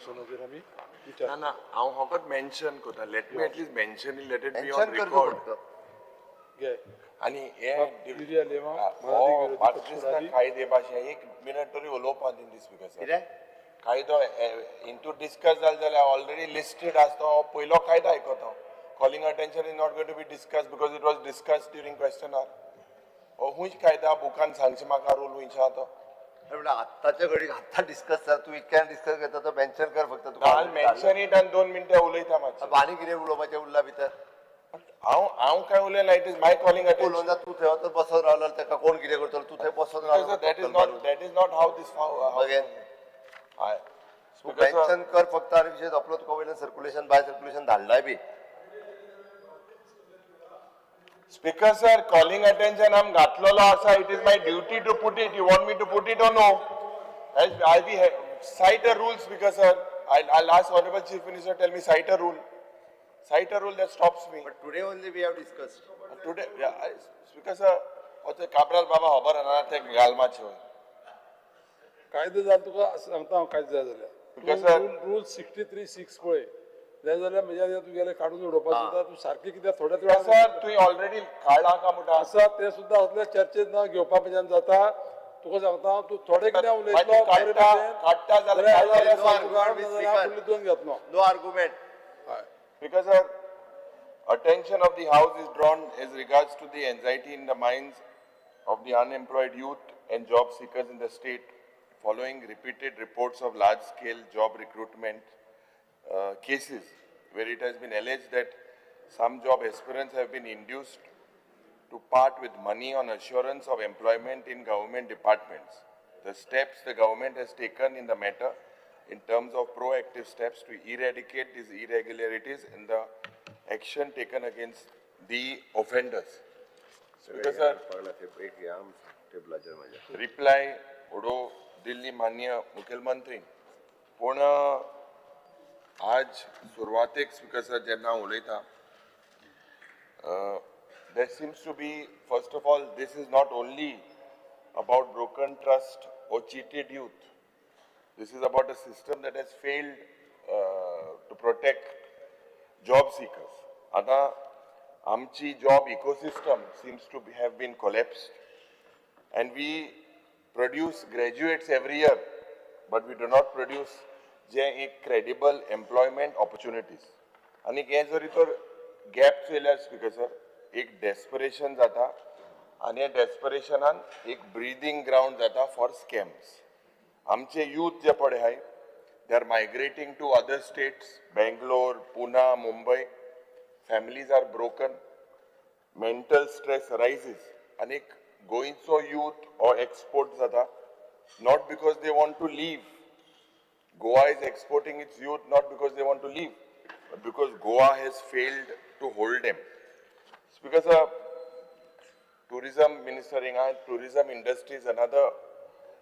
अटेन्शनाचेर आमी विचार ना ना, हांव फकत मेन्शन करता. Let me at least mention it, let it be on mention कर रिकॉर्ड. फक्त. घे. आणि हे युरिया लेवा, हो, मराठी विरोधी म्हाका पक्ष दिसना फुडारी. कायदे भाशे एक मिनट तरी उलोवपा दी स्पीकर सर. कितें? कायदो इंतू डिस्कस जालें जाल्यार ऑलरेडी लिस्टेड आसता. हो पयलो कायदो आयकता. Calling attention is not going to be discuss because it was discuss during question hour. हो खूंय कायदा बुकान सांगचे म्हाका रूल खंयचो आहा तो? म्हणल्यार आत्ताच्या घडीक आत्ता डिस्कस जा, तूं इतक्यान डिस्कस करता तो मेन्शन कर फक्त तुका. मेन्शन it आनी 2 मिनटां उलयता मातशें. आनी कितें उलोवपाचें उरला भितर? हांव हांव काय उलयना, it is my calling उलोवन अटेन्शन. जा. तूं थंय वचून बसोन रावलो, ताका कोण कितें करतलो? तूं थंय बसोन रावलो. That is not how this मागीर? तूं मेन्शन कर फक्त आनी विशय सोंपलो. तुका वयल्यान सर्क्युलेशन बाय सर्क्युलेशन धाडलाय बी. स्पीकर सर, कॉलिंग अटेन्शन आम घातलेलो आसा. It is my duty to put it. You want me to put it or no? I be cite a rule, Speaker sir. I ask honourable Chief Minister, tell me, cite a rule, cite a rule that stops me. But today only we have discussed. Today, Speaker sir, ते काब्राल बाबा खबर ना, ते घाल मातशें. कायदो जाल तुका सांगता हांव, कायदो जाय Because, जाल्यार sir- rule 63(6) पळय. जाय जाल्यार म्हज्या तुगेलें काडून उडोवपाक सुद्दां तूं सारकें कित्याक थोड्याच वेळान सर, तुवें ऑलरेडी काडला का म्हणटा? आसा ते सुद्दां असल्या चर्चेत ना घेवपा म्हज्यान जाता. तुका सांगता हांव, तूं थोडें कितें उलयतलो मागीर बरे काडटा- भशेन, काडटा जाल्यार जाल्यार काडटा हांव तुका जाल्यार नाजाल्यार हांव फुडली दोन घेतलो. No argument. हय. Because sir, attention of the House is drawn as regards to the anxiety in the minds of the unemployed youth and job seekers in the state following repeated reports of large-scale job recruitment cases where it has been alleged that some job aspirants have been induced to part with money on assurance of employment in government departments. The steps the government has taken in the matter in terms of proactive steps to eradicate these irregularities and the action taken against the offenders. Speaker sir, टेबलाचेर म्हाज्या. Reply उडो दिल्ली माननीय मुखेलमंत्री, पूण आज सुरवातेक speaker sir, जेन्ना हांव उलयता, there seems to be, first of all, this is not only about broken trust or cheated youth. This is about a system that has failed to protect job seekers. आतां आमची job ecosystem seems to have been collapsed and we produce graduates every year, but we do not produce जे एक credible employment opportunities. आनी हें जरी तर gap चोयल्यार speaker sir, एक desperation जाता आनी ह्या डेस्परेशनान एक ब्रिदींग ग्रावंड जाता फॉर स्कॅम्स. आमचे यूथ जे पळय आहाय, they are migrating to other states, Bangalore, Pune, Mumbai. Families are broken, mental stress rises आनी गोंयचो यूथ हो एक्सपोर्ट जाता, not because they want to leave. Goa is exporting its youth not because they want to leave, but because Goa has failed to hold them. Because a tourism minister, tourism industry is another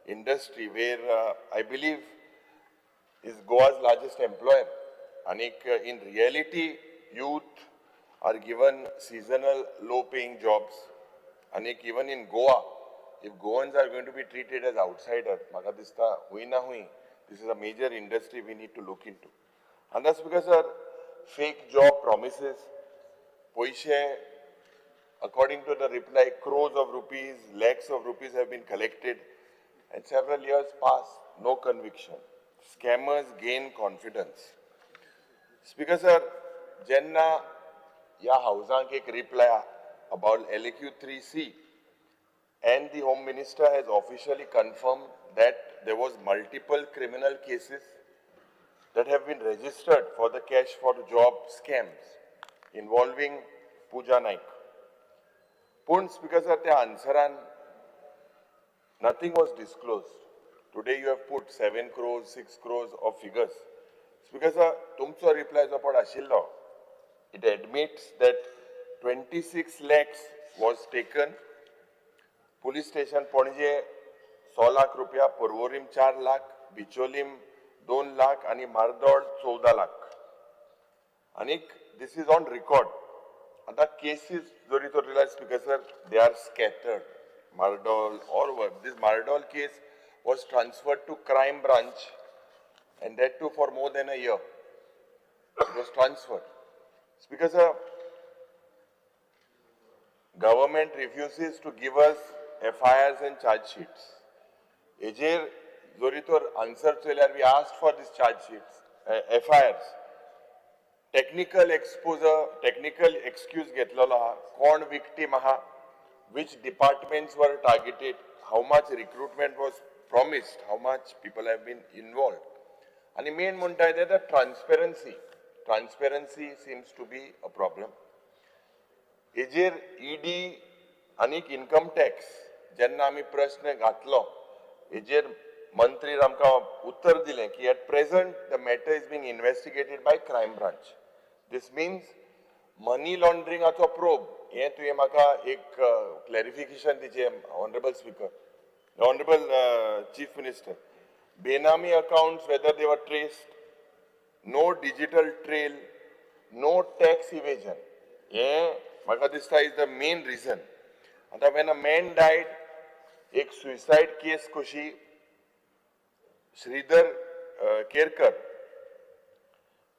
industry where I believe is Goa's largest employer. And in reality, youth are given seasonal low-paying jobs. And even in Goa, if Goans are going to be treated as outsiders, म्हाका दिसता हुंय ना हुंय, this is a major industry we need to look into. And that's because, sir, fake job promises, पयशे, according to the reply, crores of rupees, lakhs of rupees have been collected, and several years pass, no conviction. Scammers gain confidence. Speaker sir, जेन्ना ह्या हावजांक एक reply about LAQ 3C and the Home Minister has officially confirmed that there was multiple criminal cases that have been registered for the cash for job scams involving Pooja Naik. पूण speaker sir, त्या आन्सरान nothing was disclosed. Today you have put 7 crores, 6 crores of figures. Speaker sir, तुमचो reply जो पळ आशिल्लो, it admits that 26 lakhs was taken. Police station Panaji 100 lakh रुपया, पर्वरीम 4 लाख, बिचोलीम 2 लाख आनी मार्दोळ 14 लाख. आनीक this is on record. आतां केसीस जरी तर relies, Speaker sir, they are scattered. Mardol or this Mardol case was transferred to crime branch. And that too for more than a year. It was transferred. Speaker sir, government refuses to give us FIRs and charge sheets. हेजेर जरी तर answer चोयल्यार we asked for these charge sheets, FIRs. Technical exposure, technical excuse घेतलेलो आहा, कोण victim आहा, which departments were targeted, how much recruitment was promised, how much people have been involved. आनी main म्हणटा तें the transparency. Transparency seems to be a problem. हेजेर ED आनीक income tax जेन्ना आमी प्रश्न घातलो हेजेर मंत्रीन आमकां उत्तर दिलें की at present the matter is being investigated by crime branch. This means money लॉन्ड्रिंगाचो probe हें तुवें म्हाका एक clarification दिचें, honourable speaker, honourable chief minister. Benami accounts, whether they were traced, no digital trail, no tax evasion, हें म्हाका दिसता is the main reason. आतां when a man died, एक suicide case कशी Shridhar Kerkar,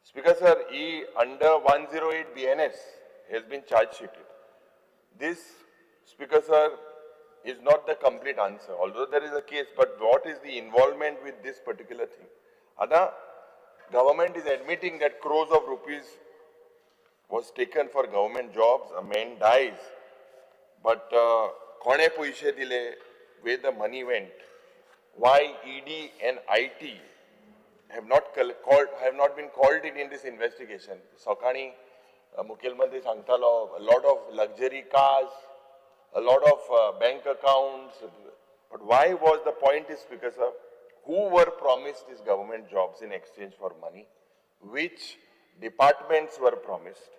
speaker sir, he under 108 BNS has been charge sheeted. This, Speaker sir, is not the complete answer, although there is a case, but what is the involvement with this particular thing? Ada, government is admitting that crores of rupees was taken for government jobs, a man dies, but कोणे पयशे दिले, where the money went, why ED and IT have not called, have not been called in this investigation. सकाळी मुखेलमंत्री सांगतालो, a lot of luxury cars, a lot of bank accounts, but why was the point is, Speaker sir, who were promised these government jobs in exchange for money, which departments were promised,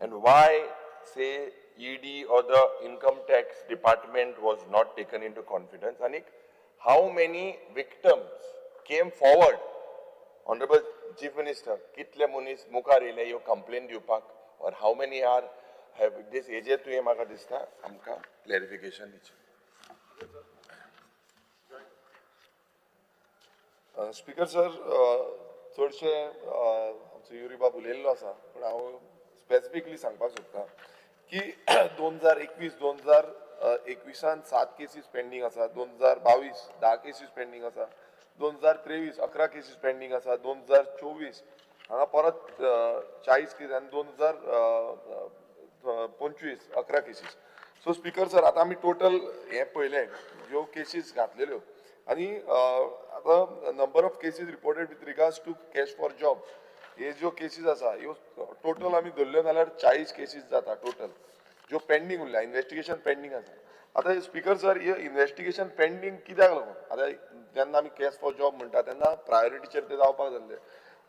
and why, say, ED or the income tax department was not taken into confidence, and how many victims came forward? Honorable Chief Minister, कितले मनीस मुखार येयले ह्यो complain दिवपाक, or how many are have this हेजेर तुवें म्हाका दिसता आमकां क्लॅरिफिकेशन दिचें. स्पीकर सर, चडशे आमचो युरी बाब उलयल्लो आसा, पूण हांव स्पेसिफिकली सांगपाक सोदता की 2021 2021 7 केसीस पेंडींग आसा, 2022 10 केसीस पेंडींग आसा, 2023 11 केसीस पेंडींग आसा, 2024 हांगा परत 40 केसीस आनी 2025 11 केसीस. सो स्पीकर सर, आतां आमी टोटल हें पळयलें ज्यो केसीस घातलेल्यो आनी आतां number of cases reported with regards to cash for job हे ज्यो केसीस आसा ह्यो टोटल आमी धरल्यो जाल्यार 40 केसीस जाता टोटल ज्यो पेंडींग उरल्या, इन्वेस्टिगेशन पेंडींग आसा. आतां स्पीकर सर, हे इन्वेस्टिगेशन पेंडींग कित्याक लागून? आतां जेन्ना आमी कॅश फॉर जॉब म्हणटा तेन्ना प्रायोरिटीचेर ते जावपाक जाल्ले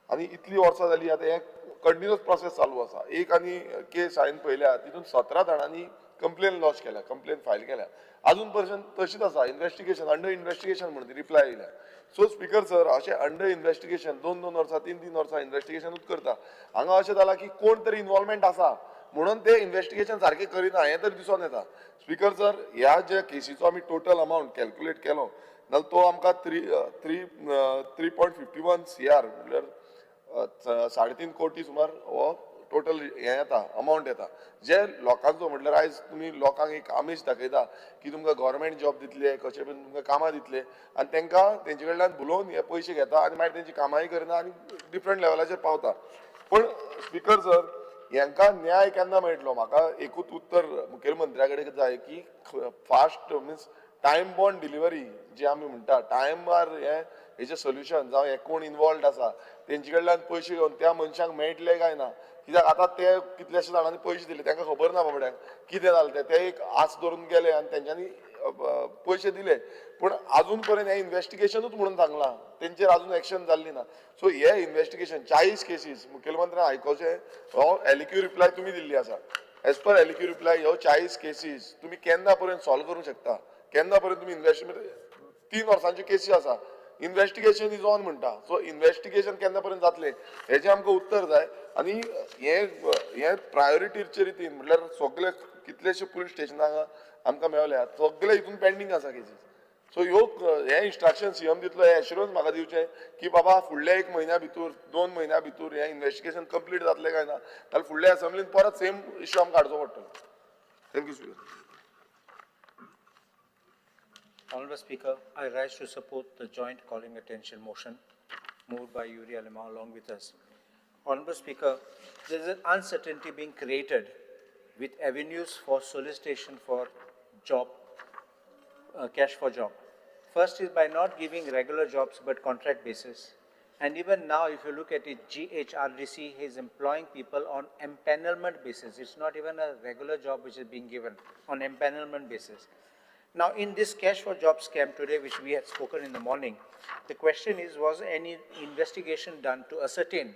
आनी इतली वर्सां जाली आतां हें कंटिन्युअस प्रोसेस चालू आसा. एक आनी केस हांवें पळयल्या तितून 17 जाणांनी कंप्लेन लॉज केल्या, कंप्लेन फायल केल्या, अजून पर्यंत तशीच आसा, इन्वेस्टिगेशन अंडर इन्वेस्टिगेशन म्हणून रिप्लाय येयल्या. सो स्पीकर सर, अशें अंडर इन्वेस्टिगेशन 2-2 वर्सां 3-3 वर्सां इन्वेस्टिगेशनूच करता. हांगा अशें जालां की कोण तरी इन्वॉल्वमेंट आसा म्हणून ते इन्वेस्टिगेशन सारकें करिना हें तरी दिसून येता. स्पीकर सर, ह्या ज्या केसीचो आमी टोटल अमावंट कॅल्क्युलेट केलो जाल्यार तो आमकां 3.51 CR म्हणल्यार 3.5 कोटी सुमार हो टोटल हें येता, अमावंट येता. जे लोकांचो म्हटल्यार आयज तुमी लोकांक एक आमीश दाखयता की तुमकां गव्हर्मेंट जॉब दितले, कशें बीन तुमकां कामां दितले आनी तांकां तेंचे कडल्यान भुलोवन हे पयशे घेता आनी मागीर तेंची कामांय करना आनी डिफरंट लेवलाचेर पावता. पूण स्पीकर सर, हांकां न्याय केन्ना मेळटलो? म्हाका एकूच उत्तर मुखेलमंत्र्या कडेन जाय की fast means time bond delivery जी आमी म्हणटा, टायमार हें हेजें सोल्युशन जावं हे कोण इनवॉल्वड आसा तेंचे कडल्यान पयशे घेवन त्या मनशांक मेळटले काय ना? कित्याक आतां ते कितलेशे जाणांनी पयशे दिले, तांकां खबर ना बाबड्यांक कितें जालें तें, ते एक आस धरून गेले आनी तेंच्यांनी पयशे दिले, पूण आजून पर्यंत हें इन्वेस्टिगेशनूच म्हणून सांगलां, तेंचेर आजून एक्शन जाल्ली ना. सो हे इन्वेस्टिगेशन 40 केसीस मुखेलमंत्र्यान आयकोचें, हो एलक्यू रिप्लाय तुमी दिल्ली आसा, एज पर एलक्यू रिप्लाय ह्यो 40 केसीस तुमी केन्ना पर्यंत सॉल्व करूंक शकता? केन्ना पर्यंत तुमी इन्वेस्टिगेशन, 3 वर्सांच्यो केसी आसा, इन्वेस्टिगेशन is on म्हणटा, सो इन्वेस्टिगेशन केन्ना पर्यंत जातलें हेजें आमकां उत्तर जाय. आनी हे प्रायोरिटीचे रितीन म्हटल्यार सगळे कितलेशे पुलीस स्टेशनां आमकां मेवल्या, सगळे हितून पेंडींग आसा केसीस. सो ह्यो हे इन्स्ट्रक्शन सीएम दितलो, हे एश्युरन्स म्हाका दिवचें की बाबा फुडल्या 1 म्हयन्या भितर 2 म्हयन्या भितर हें इन्वेस्टिगेशन कंप्लीट जातलें काय ना, जाल्यार फुडल्या असेंब्लीन परत सेम इश्यू आमकां हाडचो पडटलो. Thank you speaker. Honorable Speaker, I rise to support the joint calling attention motion moved by Yuri Alemao along with us. Honorable Speaker, there is an uncertainty being created with avenues for solicitation for job, cash for job. First is by not giving regular jobs but contract basis. And even now, if you look at it, GHRDC is employing people on empanelment basis. It's not even a regular job which is being given, on empanelment basis. Now, in this cash for job scam today, which we had spoken in the morning, the question is, was any investigation done to ascertain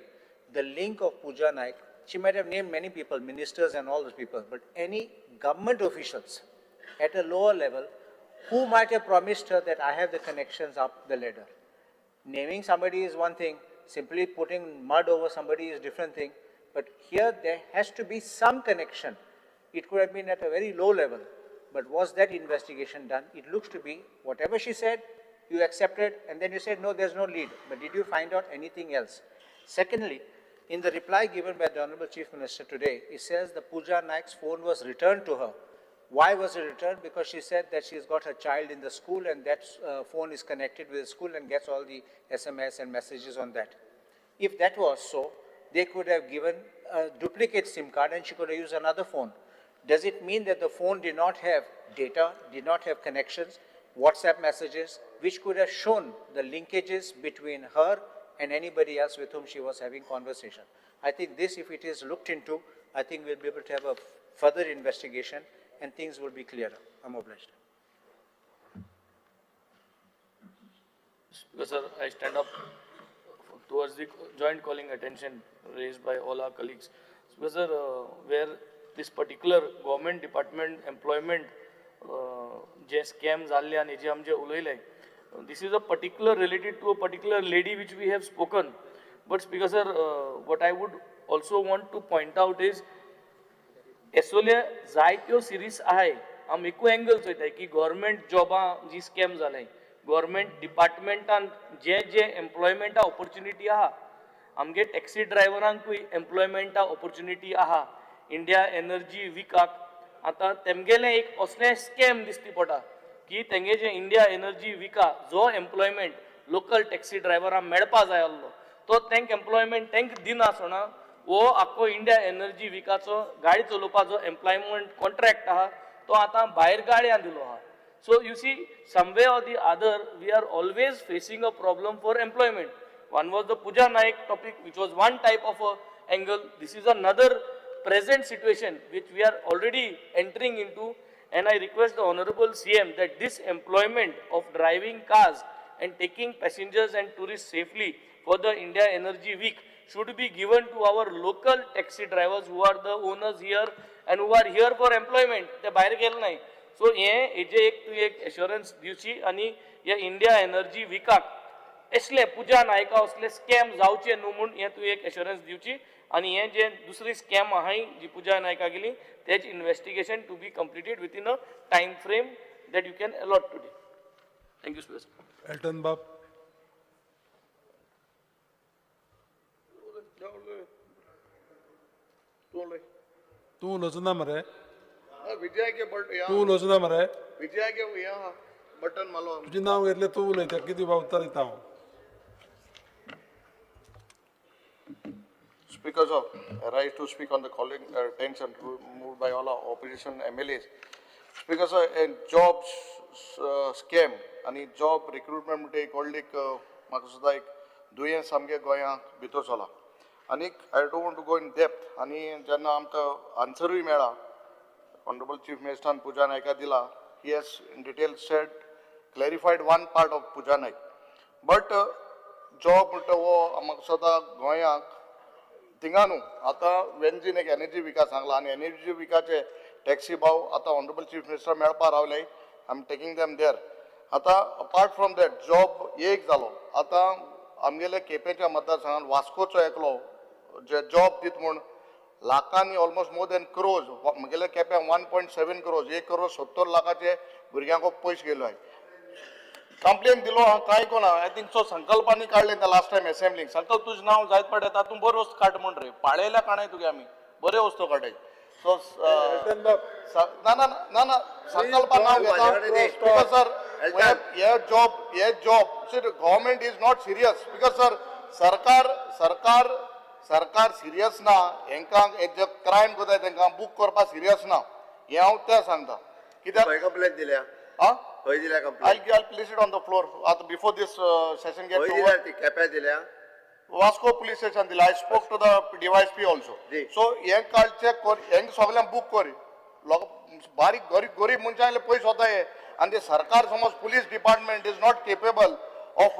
the link of Pooja Naik? She might have named many people, ministers and all those people, but any government officials at a lower level who might have promised her that I have the connections up the ladder. Naming somebody is one thing, simply putting mud over somebody is different thing, but here there has to be some connection. It could have been at a very low level, but was that investigation done? It looks to be whatever she said, you accepted, and then you said, no, there's no lead. But did you find out anything else? Secondly, in the reply given by the Honorable Chief Minister today, it says the Pooja Naik's phone was returned to her. Why was it returned? Because she said that she's got her child in the school and that phone is connected with the school and gets all the SMS and messages on that. If that was so, they could have given a duplicate SIM card and she could have used another phone. Does it mean that the phone did not have data, did not have connections, WhatsApp messages, which could have shown the linkages between her and anybody else with whom she was having conversation? I think this, if it is looked into, I think we'll be able to have a further investigation and things will be clearer. I'm obliged. Speaker sir, I stand up towards the joint calling attention raised by all our colleagues. Speaker sir, where this particular government department employment J scam जाल्ले आनी जे आमचे उलयले, this is a particular related to a particular lady which we have spoken. But Speaker sir, what I would also want to point out is असले जायत्यो series आहाय. आम एकू angle चोयताय की गव्हर्मेंट जॉबां जी स्कॅम जाले, गव्हर्मेंट डिपार्टमेंटान जे जे एम्प्लॉयमेंटा ऑपॉर्च्युनिटी आहा, आमगे टॅक्सी ड्रायव्हरांकूय एम्प्लॉयमेंटा ऑपॉर्च्युनिटी आहा. इंडिया एनर्जी विकाक आतां तेमगेलें एक असलें स्कॅम दिसती पडटा की तेंगे जे इंडिया एनर्जी विका जो एम्प्लॉयमेंट लोकल टॅक्सी ड्रायव्हरांक मेळपा जाय आसलो तो तेंक एम्प्लॉयमेंट तेंक दिनासतना वो आख्खो इंडिया एनर्जी विकाचो गाडी चलोवपाचो एम्प्लॉयमेंट कॉन्ट्रॅक्ट आहा तो आतां भायर गाडयां दिलो आहा. So you see, some way or the other we are always facing a problem for employment. One was the Pooja Naik topic, which was one type of a angle. This is another present situation which we are already entering into, and I request the Honorable CM that this employment of driving cars and taking passengers and tourists safely for the India Energy Week should be given to our local taxi drivers who are the owners here and who are here for employment. ते भायर गेले नाही. So हे हेजे एक तूं एक एश्योरन्स दिवची आनी हे इंडिया एनर्जी विकाक असले पुजा नायका असले स्कॅम जावचे न्हू म्हूण हें तूं एक एश्योरन्स दिवची. आनी हें जे दुसरी स्कॅम आहाय जी पुजा नायका गेली तेच investigation to be completed within a time frame that you can allot today. Thank you sir. Elton बाब. तूं उलोवचो ना मरे? तूं उलोवचो ना मरे? बटन मारलो. तुजें नांव घेतलें, तूं उलयता, कितें उत्तर दिता हांव. Speaker sir, I rise to speak on the calling attention moved by all our opposition MLAs. Speaker sir, a job scam आनी जॉब रिक्रुटमेंट म्हणटा एक व्हडली एक म्हाका सुद्दां एक दुयेंस सामकें गोंयांत भितर चला. आनीक I don't want to go in depth. आनी जेन्ना आमकां आन्सरूय मेळ्ळा ऑनरेबल चीफ मिनिस्टरान पुजा नायका दिला, he has in detail said clarified one part of Pooja Naik. But job म्हणटा हो म्हाका सुद्दां गोंयांक थिंगा न्हू आतां वेंजीन एक एनर्जी विका सांगला आनी एनर्जी विकाचे टॅक्सी भाव आतां ऑनरेबल चीफ मिनिस्टर मेळपा रावले. I am taking them there. आतां अपार्ट फ्रॉम that job एक जालो. आतां आमगेले केपेंच्या मतदारसंघान वास्कोचो एकलो जे जॉब दित म्हूण लाखांनी ऑलमोस्ट मोर देन क्रोज म्हगेले केप्यां 1.7 क्रोज 1 करोड 70 लाखाचे भुरग्यांक पयशे गेलो. कंप्लेन दिलो आहा कांय कोना. I think so संकल्पांनी काडले लास्ट टायम असेंब्लीक. संकल्प तुजें नांव जायत पडटा तातूंत बऱ्यो वस्तू काड म्हण रे. पाळयल्या काणाय तुगे आमी बऱ्यो वस्तू काडाय. सो एल्टन बाब, ना ना ना ना, संकल्पा नांव घेता. माझ्याकडे दे. Because sir, Elton. हे जॉब, हे job government is not serious. Because sir, सरकार सरकार सरकार सिरियस ना. हेंकां हे जे क्रायम करताय तेंकां बूक करपाक सिरियस ना, हें हांव तें सांगता. कित्याक खंय कंप्लेन दिल्या? आं, खंय दिल्या complain? I'll place it on the floor आता before this session खंय gets दिल्या over. ती? केप्या दिल्या? वास्को पुलीस स्टेशन दिला. I spoke to the DYSP also. Ji. So हें कार्ड चॅक कर, हेंक सगळ्यांक बूक कर. लोक बारीक गरीब गरीब मनशांले पयस वता हे. आनी ते सरकार समज police department is not capable of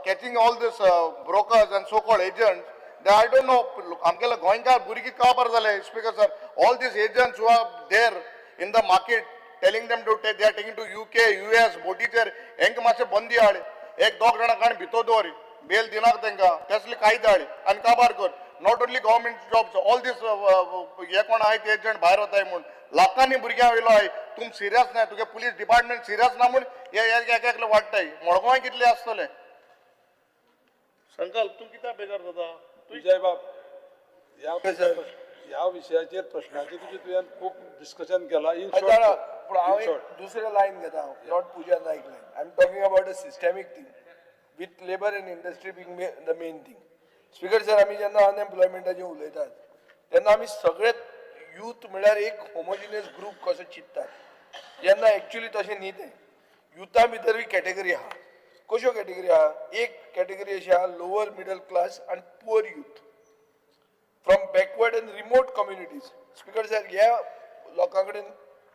catching all this brokers and so called agents. I don't know आमगेले गोंयकार भुरगीं काबार जाले. Speaker sir, all these agents who are there in the market telling them to take, they are taking to UK, US बोटीचेर. हेंकां मातशें बंदी हाड. एक दोग जाणां काण भितर दवर, बेल दिनाक तेंकां, तसले कायदे हाड आनी काबार कर. Not only government jobs, all these हे कोण आहाय ते एजंट भायर वताय म्हूण लाखांनी भुरग्यां वयलो आहाय. तुम सिरियस ना, तुगे पुलीस डिपार्टमेंट सिरियस ना म्हूण हे एक एकले वाडटाय. मडगांवां कितले आसतले. संकल्प, तूं कित्याक बेजार जाता? विजय बाब, ह्या ह्या विशयाचेर प्रश्नाचेर तुजें तुवें खूब डिस्कशन केलां. इन जाणा, पूण हांव शॉर्ट, एक इन शॉर्ट. दुसरें लायन घेता हांव, not Puja Naik line. I am talking about a systemic thing with labour and industry being the main thing. Speaker sir, आमी जेन्ना अनएम्प्लॉयमेंटाचेर उलयतात तेन्ना आमी सगळे यूथ म्हणल्यार एक होमोजिनियस ग्रूप कसो चिंततात, जेन्ना एक्चुली तशें न्ही तें. युथा भितरूय कॅटेगरी आहा. कश्यो कॅटेगरी आहा? एक कॅटेगरी अशी आहा, लोअर मिडल क्लास आनी poor youth from backward and remote communities. Speaker sir, ह्या लोकां कडेन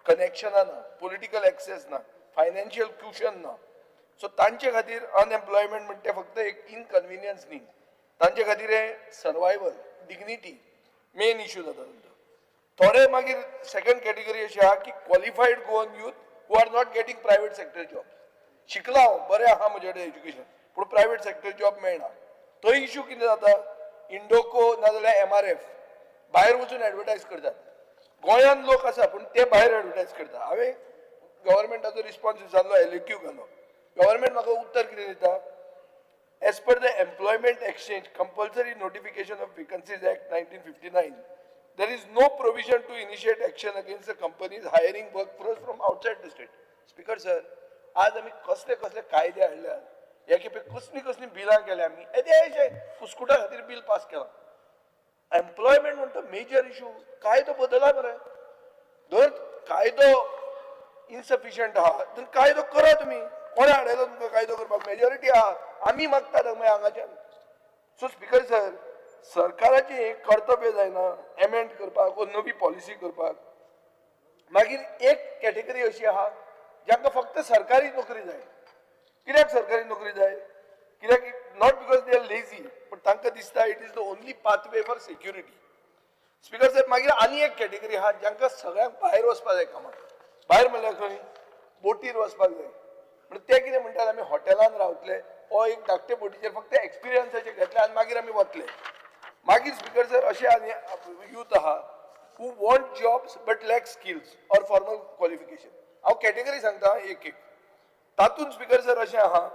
कनेक्शनां ना, पॉलिटिकल एक्सेस ना, फायनान्शियल क्युशन ना. सो तांचे खातीर अनएम्प्लॉयमेंट म्हणटा तें फक्त एक इनकन्विनियन्स न्ही, तांचे खातीर हें सर्वायवल, डिग्निटी मेन इशू जाता तांचो. थोडे मागीर सेकंड कॅटेगरी अशी आहा की qualified Goan youth who are not getting private sector job. शिकला हांव, बरें आहा म्हजे कडेन एज्युकेशन, पूण प्रायवेट सेक्टर जॉब मेळना. थंय इशू कितें जाता, इंडोको नाजाल्यार एमआरएफ भायर वचून एडवर्टायज करतात. गोंयांत लोक आसा पूण ते भायर एडवर्टायज करता. हांवें गव्हर्मेंटाचो रिस्पॉन्स विचारलो, एलएक्यू घालो. गव्हर्मेंट म्हाका उत्तर कितें दिता? As per the Employment Exchange Compulsory Notification of Vacancies Act 1959, there is no provision to initiate action against the companies hiring workforce from outside the state. Speaker sir, आज आमी कसले कसले कायदे हाडल्यात, हे खेपे कसली कसली बिलां केल्या आमी, येदे कुस्कुटा खातीर बील पास केलां. एम्प्लॉयमेंट म्हणटा मेजर इशू, कायदो बदला मरे. जर कायदो इनसफिशियंट आहा तर कायदो करा तुमी. कोणें हाडयलो तुमकां कायदो करपाक? मेजॉरिटी आहा, आमी मागतात मागीर हांगाच्यान. सो स्पीकर सर, सरकाराचें हें कर्तव्य जायना एमेंड करपाक वो नवी पॉलिसी करपाक. मागीर एक कॅटेगरी अशी आहा जांकां फक्त सरकारी नोकरी जाय. कित्याक सरकारी नोकरी जाय? कित्याक not because they are lazy, पूण तांकां दिसता it is the only pathway for security. Speaker साहेब, मागीर आनी एक कॅटेगरी आहा जांकां सगळ्यांक भायर वचपाक जाय कामाक. भायर म्हणल्यार खंय? बोटीर वचपाक जाय. म्हणून ते कितें म्हणटात, आमी हॉटेलान रावतले वो एक धाकटे बोटीचेर फक्त एक्सपिरियन्साचे घेतले आनी मागीर आमी वतले. मागीर स्पीकर सर, अशे आनी यूथ आहा who want jobs but lack skills or formal qualification. हांव कॅटेगरी सांगता एक एक. तातूंत स्पीकर सर अशें आहा,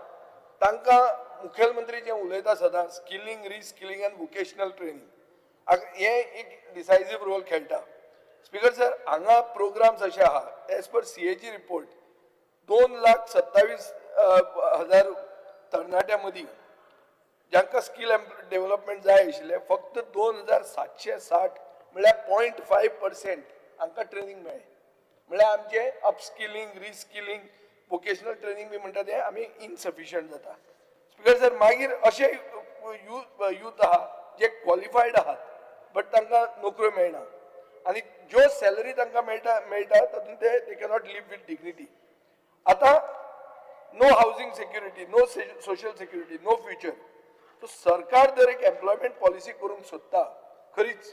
तांकां मुखेलमंत्री जें उलयता सदां, skilling, reskilling and vocational training, हें एक डिसायजीव रोल खेळटा. स्पीकर सर, हांगा प्रोग्राम्स अशे आहा, as per CAG report 2,27,000 तरणाट्यां मदीं जांकां स्कील डेव्हलपमेंट जाय आशिल्लें, फक्त 2760 म्हळ्यार 0.5% हांकां ट्रेनींग मेळ्ळें. म्हळ्यार आमचें अपस्किलींग, रिस्किलींग, वोकेशनल ट्रेनींग बी म्हणटा तें आमी इनसफिशियंट जाता. स्पीकर सर, मागीर अशे यूथ आहा जे क्वॉलिफायड आहात बट तांकां नोकऱ्यो मेळना आनी ज्यो सॅलरी तांकां मेळटा तातूंत ते they cannot live with dignity. आतां no housing security, no social security, no future. So सरकार जर एक एम्प्लॉयमेंट पॉलिसी करूंक सोदता खरीच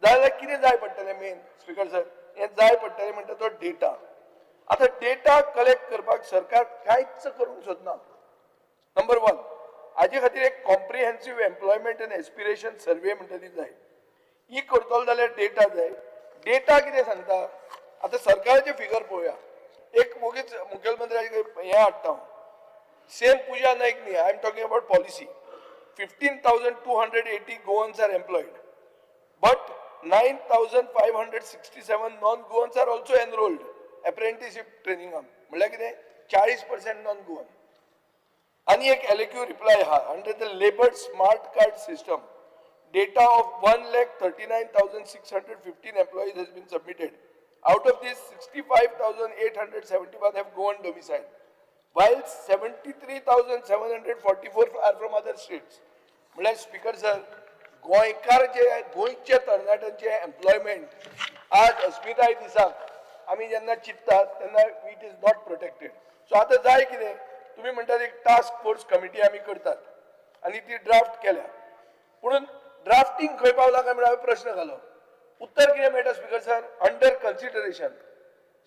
जाल्यार कितें जाय पडटलें मेन? स्पीकर सर, हें जाय पडटलें म्हणटा तो डेटा. आतां डेटा कलेक्ट करपाक सरकार कांयच करूंक सोदना. नंबर वन, हाजे खातीर एक comprehensive employment and aspiration survey म्हणटा ती जाय. ही करतलो जाल्यार डेटा जाय. डेटा कितें सांगता? आतां सरकाराचे फिगर पळोवया. एक वोगीच मुखेलमंत्र्याचे हें हाडटा हांव. सेम पुजा नाईक न्ही, I am talking about policy. 15,280 Goans are employed, but 9,567 non Goans are also enrolled apprenticeship ट्रेनिंगाक. म्हणल्यार कितें, 40% नॉन गोवन. आनी एक एलएक्यू रिप्लाय आहा, under the labour smart card system, data of 1,39,615 employees has been submitted. Out of this, 65,871 have Goan domicile, while 73,744 are from other states. म्हणल्यार speaker sir, गोंयकार जे, गोंयच्या तरणाट्यांचे employment आज अस्मिताय दिसाक आमी जेन्ना चिंततात तेन्ना it is not protected. So आतां जाय कितें? तुमी म्हणटात एक टास्क फोर्स कमिटी आमी करतात आनी ती ड्राफ्ट केल्या, पुणून ड्राफ्टींग खंय पावला काय म्हणून हांवें प्रश्न घालो. उत्तर कितें मेळटा speaker sir? Under consideration.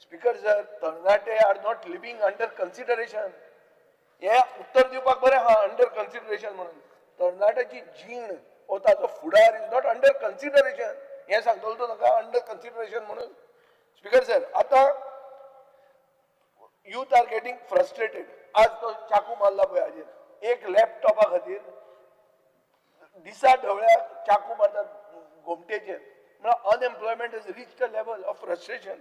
Speaker sir, तरणाटे are not living under consideration. हें उत्तर दिवपाक बरें आहा अंडर कन्सिडरेशन म्हणून. तरणाट्याची जीण वो ताचो फुडार is not under consideration. हें सांगतलो तूं ताका अंडर कन्सिडरेशन म्हणून? स्पीकर सर, आतां youth are getting frustrated. आज तो चाकू मारला पळय हाजेर, एक लॅपटॉपा खातीर दिसा ढवळ्याक चाकू मारतात गोमटेचेर. म्हळ्यार unemployment is reach the level of frustration.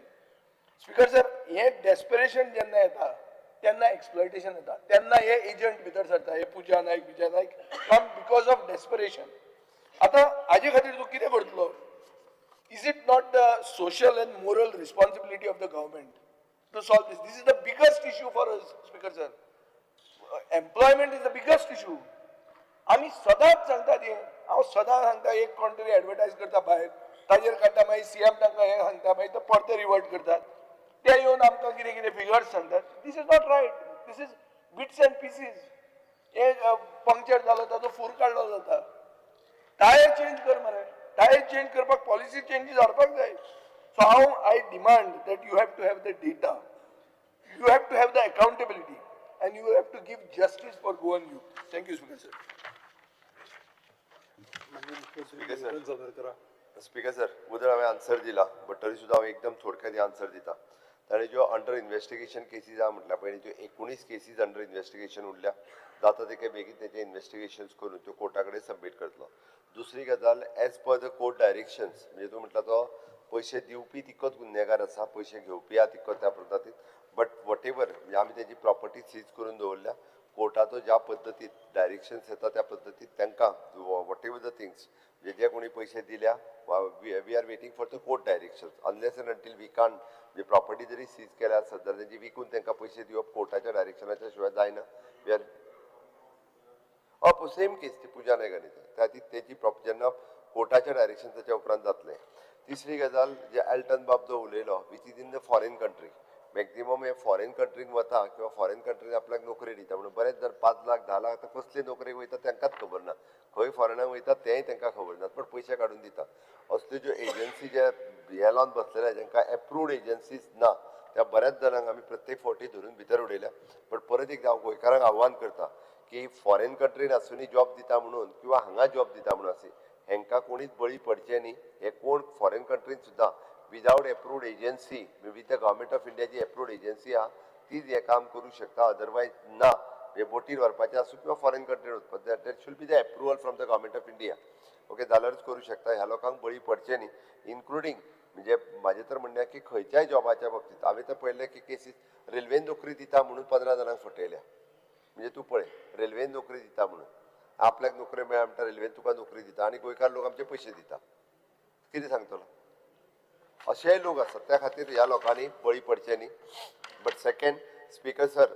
Speaker sir, हें डेस्परेशन जेन्ना येता तेन्ना एक्सप्लॉयटेशन येता, तेन्ना हे एजंट भितर सरता, हे पुजा Naik, Vijay Naik come because of desperation. आतां हाजे खातीर तूं कितें करतलो? Is it not the social and moral responsibility of the government to solve this? This is the biggest issue for us, Speaker sir. Employment is the biggest issue. आमी सदांच सांगतात हें, हांव सदां सांगता, एक कोण तरी एडवर्टायज करता भायर, ताजेर काडटा, मागीर सीएम तांकां हें सांगता, मागीर ते परते रिवर्ट करतात, ते येवन आमकां कितें कितें फिगर्स सांगतात. This is not right. This is bits and pieces. हे पंक्चर जालो ताचो फूर काडलो जाता. टायर चेंज कर मरे, टायर चेंज करपाक पॉलिसी चेंजीस हाडपाक जाय. सो हांव, I demand that you have to have the data, you have to have the accountability, and you have to give justice for Goan youth. Thank you, Speaker sir. Speaker sir. निवेदन सादर करा. Speaker sir, उदर हांवें answer दिला, but तरी सुद्दां हांव एकदम थोडक्यात आन्सर दिता. ताणें ज्यो अंडर इन्वेस्टिगेशन केसीस आहा म्हटल्या पयलीं, त्यो 19 केसीस अंडर इन्वेस्टिगेशन उरल्या. जाता ते बेगीन तेचे इन्वेस्टिगेशन्स करून त्यो कोर्टा कडेन सबमीट करतलो. दुसरी गजाल, as per the court directions, म्हणजे तूं म्हटला तो पयशे दिवपी तितकोच गुन्हेगार आसा, पयशे घेवपी आहा तितको त्या पद्दतीन. बट what ever, म्हणजे आमी तेजी प्रॉपर्टी सीज करून दवरल्या. कोर्टाचो ज्या पद्दतीत डायरेक्शन्स येता त्या पद्दतीत तांकां what ever the things, म्हणजे जे कोणी पयशे दिल्या वा we are waiting for the court directions. Unless and until we can't, म्हणजे प्रॉपर्टी जरी सीज केल्या आसत जाल्यार तेजी विकून तांकां पयशे दिवप कोर्टाच्या डायरेक्शनाच्या शिवाय जायना. We are same case ती पुजा नायक आनी त्या ती तेजी प्रॉप जेन्ना कोर्टाच्या डायरेक्शन ताच्या उपरांत जातलें. तिसरी गजाल, जे एल्टन बाब जो उलयलो, which is in the foreign country, maximum हे फॉरेन कंट्रीन वता किंवा फॉरेन कंट्रीन आपल्याक नोकरी दिता म्हणून बरेच जाण 5 लाख, 10 लाख, आतां कसले नोकरेक वयता तांकांच खबर ना, खंय फॉरेनाक वयता तेंय तांकां खबर ना, पण पयशे काडून दिता. असल्यो ज्यो एजन्सी जे हे लावन बसलेले, जांकां एप्रूव्ड एजन्सीज ना, त्या बऱ्याच जाणांक आमी प्रत्येक फावटी धरून भितर उडयल्या. बट परत एकदां हांव गोंयकारांक आव्हान करता की फॉरेन कंट्रीन आसुनी जॉब दिता म्हणून किंवा हांगा जॉब दिता म्हणून असे हेंकां कोणीच बळी पडचे न्ही. हे कोण फॉरेन कंट्रीन सुद्दां without approved agency, with the Government of इंडियाची एप्रूव्ड एजन्सी आहा तीच हें काम करूं शकता, अदरवायज ना. हे बोटीर व्हरपाचें आसूं किंवा फॉरेन कंट्रीन वचपाक, that should be the approval from the Government of India, okay, जाल्यारूच करूं शकता. ह्या लोकांक बळी पडचे न्ही. इन्क्लुडींग म्हणजे म्हाजें तर म्हणणें की खंयच्याय जॉबाच्या बाबतींत हांवें तर पळयलें की केसीस रेल्वेन नोकरी दिता म्हणून 15 जाणांक फटयल्या. म्हणजे तूं पळय, रेल्वेन नोकरी दिता म्हणून आपल्याक नोकरी मेळ्ळा म्हणटा, रेल्वेन तुका नोकरी दिता आनी गोंयकार लोक आमचे पयशे दिता. कितें सांगतलो? अशेय लोक आसात. त्या खातीर ह्या लोकांनी बळी पडचे न्ही. बट सेकंड, स्पीकर सर,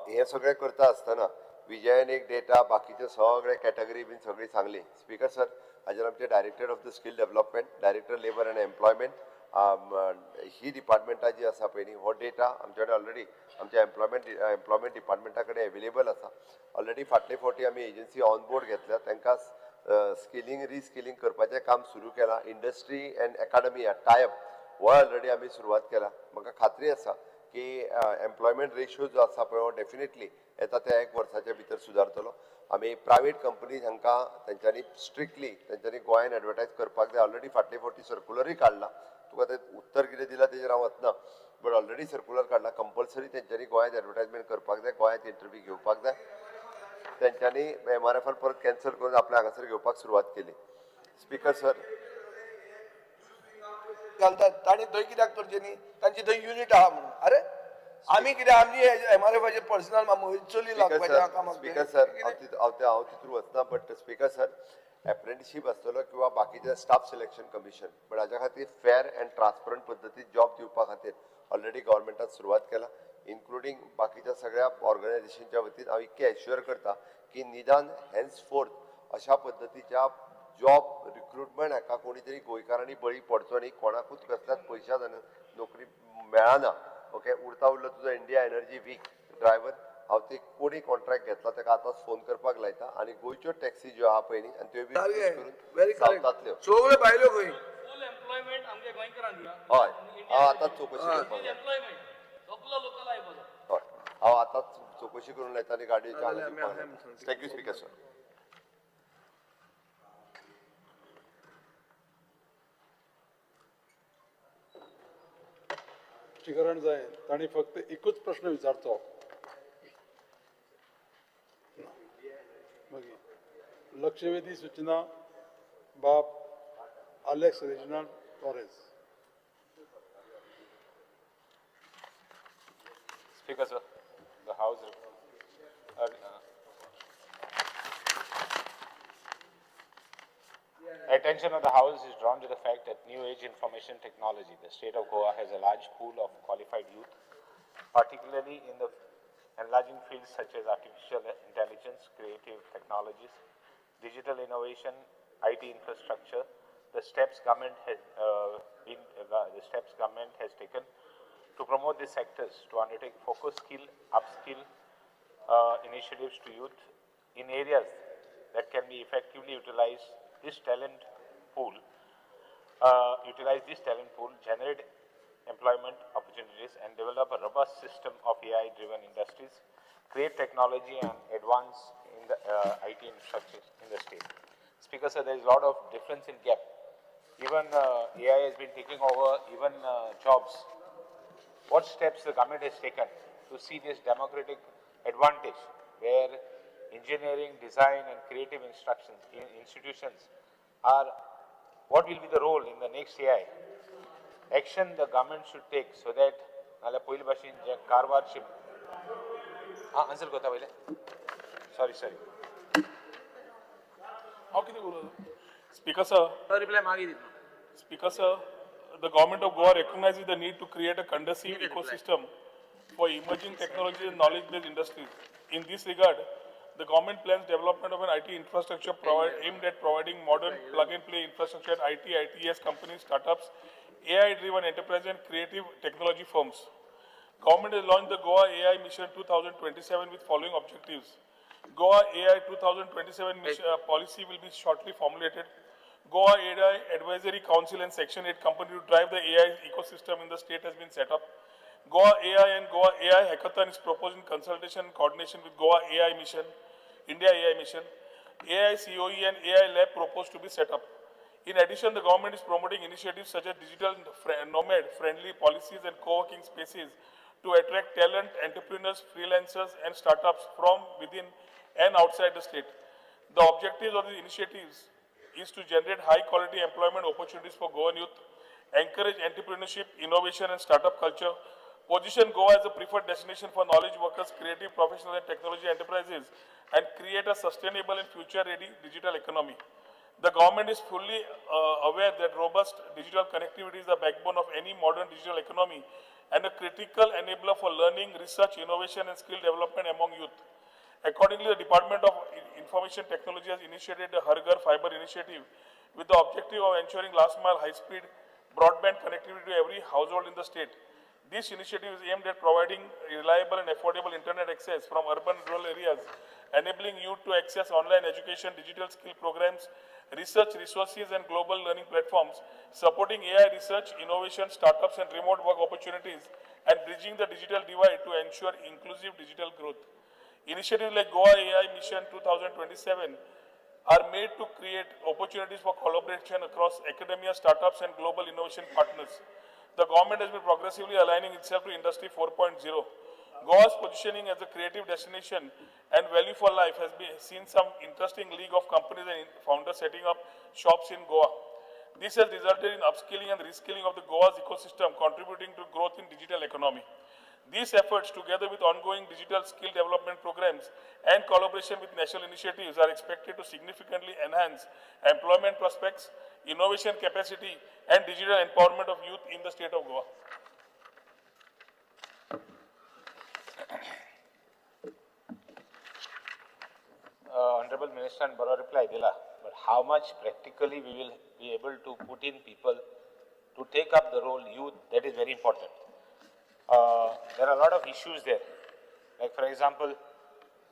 हें सगळें करता आसतना विजयान एक डेटा, बाकीचे सगळे कॅटेगरी बीन सगळी सांगली. स्पीकर सर, हाजेर आमचे Director of the Skill Development, Director Labour and Employment, ही डिपार्टमेंटां जी आसा पळय न्ही, हो डेटा आमचे कडेन ऑलरेडी आमच्या एम्प्लॉयमेंट डिपार्टमेंटा कडेन एवेलेबल आसा. ऑलरेडी फाटले फावटी आमी एजन्सी ऑन बोर्ड घेतल्या, तांकां स्किलिंग, रिस्किलिंग करपाचें काम सुरू केलां. इंडस्ट्री अँड एकाडमी टायअप हो ऑलरेडी आमी सुरवात केला. म्हाका खात्री आसा की एम्प्लॉयमेंट रेशियो जो आसा पळय, हो डेफिनेटली येता त्या एक वर्साच्या भितर सुदारतलो. आमी प्रायवेट कंपनीज हांकां तेंच्यांनी स्ट्रिक्टली तेंच्यांनी गोंयान एडवर्टायज करपाक जाय. ऑलरेडी फाटले फावटी सर्कुलरूय काडला. तुका तें उत्तर कितें दिलां तेजेर हांव वचना, बट ऑलरेडी सर्कुलर काडला, कंपल्सरी तेंच्यांनी गोंयांत एडवर्टायजमेंट करपाक जाय, गोंयांत इंटरव्यू घेवपाक जाय. तेंच्यांनी एमआरएफान परत कॅन्सल करून आपल्या हांगासर घेवपाक सुरवात केली. स्पीकर सर, घालतात तांणी थंय कित्याक करचें न्ही, तांची थंय युनीट आहा म्हणून. अरे आमी कितें आमची एमआरएफाचे पर्सनल चली लागपाचें कामाक. स्पीकर सर, हांव तितून वचना, बट स्पीकर सर, एप्रेंटिशीप आसतलो किंवा बाकीचे स्टाफ सिलेक्शन कमिशन, बट हाज्या खातीर फेर अँड ट्रान्सपरंट पद्दतीन जॉब दिवपा खातीर ऑलरेडी गव्हर्मेंटान सुरवात केला, इन्क्लुडींग बाकीच्या सगळ्या ऑर्गनायझेशनच्या वतीन हांव इतकें एश्युअर करता की निदान हेन्स फोर्थ अशा पद्दतीच्या जॉब रिक्रुटमेंट हाका कोणी तरी गोंयकारांनी बळी पडचो न्ही, कोणाकूच कसल्याच पयशां नोकरी मेळना. ओके, उरता उरलो तुजो इंडिया एनर्जी वीक ड्रायव्हर, हांव ते कोणी कॉन्ट्रॅक्ट घेतला ताका आतांच फोन करपाक लायता आनी गोंयच्यो टॅक्सी ज्यो आहा पळय न्ही, आनी त्यो बी करून सावथांतल्यो सगळ्यो भायल्यो खंय फूल एम्प्लॉयमेंट आमगे गोंयकारांक दिया. हय, हांव आतांच चवकशी करपाक लायता. हय, हांव आतांच चवकशी करून लायता आनी गाडयेच्या हांगा दिवपाक लायता. Thank you speaker sir. स्पश्टीकरण जाय तांणी फक्त एकूच प्रश्न विचारचो. मागीर लक्षवेधी सूचना बाब Alex Reginald Torres. Speaker sir, the house attention of the house is drawn to the fact that new age information technology, the state of Goa has a large pool of qualified youth, particularly in the enlarging fields such as artificial intelligence, creative technologies, digital innovation, IT infrastructure. The steps government has taken to promote these sectors, to undertake focused skill, upskill initiatives to youth in areas that can be effectively utilized. This talent pool, generate employment opportunities, and develop a robust system of AI-driven industries, create technology, and advance in the IT infrastructure in the state. Speaker sir, there is a lot of difference in gap. Even AI has been taking over even jobs. What steps the government has taken to see this democratic advantage where engineering, design and creative instructions in institutions are, what will be the role in the next AI? Action the government should take so that answer kota pahile. Sorry. How can you Speaker sir? Reply magi. Speaker sir, the government of Goa recognizes the need to create a conducive ecosystem for emerging technologies and knowledge-based industries. In this regard, the government plans development of an IT infrastructure aimed at providing modern plug-and-play infrastructure at IT, ITS companies, startups, AI-driven enterprises and creative technology firms. Government has launched the Goa AI Mission 2027 with following objectives. Goa AI 2027 mission, policy will be shortly formulated. Goa AI Advisory Council and Section 8 company to drive the AI ecosystem in the state has been set up. Goa AI and Goa AI Hackathon is proposed in consultation and coordination with Goa AI Mission, India AI Mission. AI COE and AI Lab proposed to be set up. In addition, the government is promoting initiatives such as digital nomad-friendly policies and co-working spaces to attract talent, entrepreneurs, freelancers, and startups from within and outside the state. The objectives of these initiatives is to generate high-quality employment opportunities for Goan youth, encourage entrepreneurship, innovation, and startup culture, position Goa as a preferred destination for knowledge workers, creative professionals, and technology enterprises, and create a sustainable and future-ready digital economy. The government is fully aware that robust digital connectivity is the backbone of any modern digital economy and a critical enabler for learning, research, innovation, and skill development among youth. Accordingly, the Department of Information Technology has initiated the Har Ghar Fiber initiative with the objective of ensuring last mile high-speed broadband connectivity to every household in the state. This initiative is aimed at providing reliable and affordable internet access from urban and rural areas, enabling youth to access online education, digital skill programs, research resources, and global learning platforms, supporting AI research, innovation, startups, and remote work opportunities, and bridging the digital divide to ensure inclusive digital growth. Initiatives like Goa AI Mission 2027 are made to create opportunities for collaboration across academia, startups, and global innovation partners. The government has been progressively aligning itself to Industry 4.0. Goa's positioning as a creative destination and value for life has been seen some interesting league of companies and founders setting up shops in Goa. This has resulted in upskilling and reskilling of the Goa's ecosystem, contributing to growth in digital economy. These efforts, together with ongoing digital skill development programs and collaboration with national initiatives, are expected to significantly enhance employment prospects, innovation capacity, and digital empowerment of youth in the state of Goa. Honorable Minister and Baro reply dila, but how much practically we will be able to put in people to take up the role youth, that is very important. There are a lot of issues there. Like for example,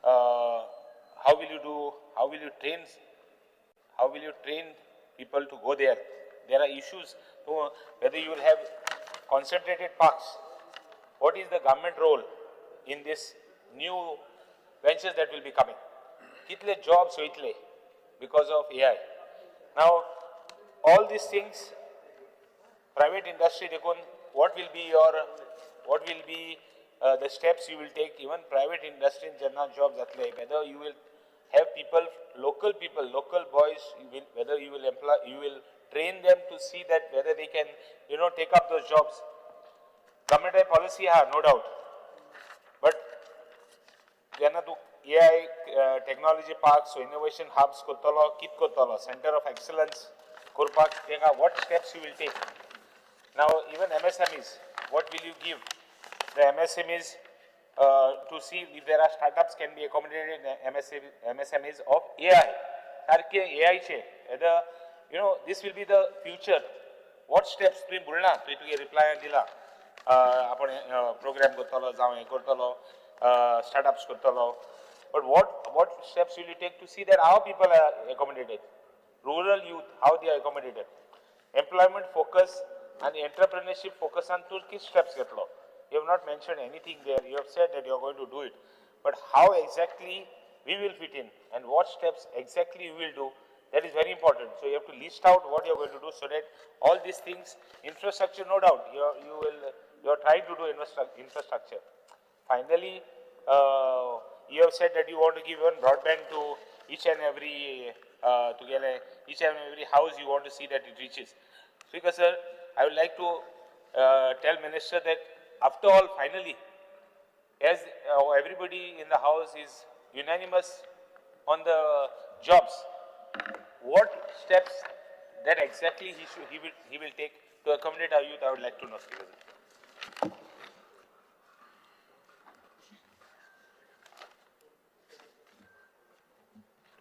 how will you train people to go there? There are issues to whether you will have concentrated parks. What is the government role in this new ventures that will be coming? Kitle jobs hoitle because of AI. Now, all these things, private industry, what will be your, what will be the steps you will take? Even private industry in general jobs, whether you will have people, local boys, you will, whether you will employ, you will train them to see that whether they can, you know, take up those jobs. Government policy, no doubt, but जेन्ना तूं AI technology parks, so innovation hubs करतलो, कित करतलो, center of excellence करपाक तेका what steps you will take? Now even MSMEs, what will you give the MSMEs to see if there are startups can be accommodated in MSMEs of AI? सारके AI चे, whether, you know, this will be the future. What steps तुवें बोलना, तुवें तुगे reply दिला, आपण program करतलो, जावं हें करतलो, startups करतलो. But what steps will you take to see that our people are accommodated? Rural youth, how they are accommodated? Employment focus and entrepreneurship focus on two key steps घेतलो. You have not mentioned anything there. You have said that you are going to do it. But how exactly we will fit in and what steps exactly you will do, that is very important. So you have to list out what you are going to do so that all these things, infrastructure, no doubt, you are trying to do infrastructure. Finally, you have said that you want to give one broadband to each and every each and every house. You want to see that it reaches. Speaker sir, I would like to tell Minister that after all, finally, as everybody in the house is unanimous on the jobs, what steps that exactly he will take to accommodate our youth? I would like to know, Speaker sir.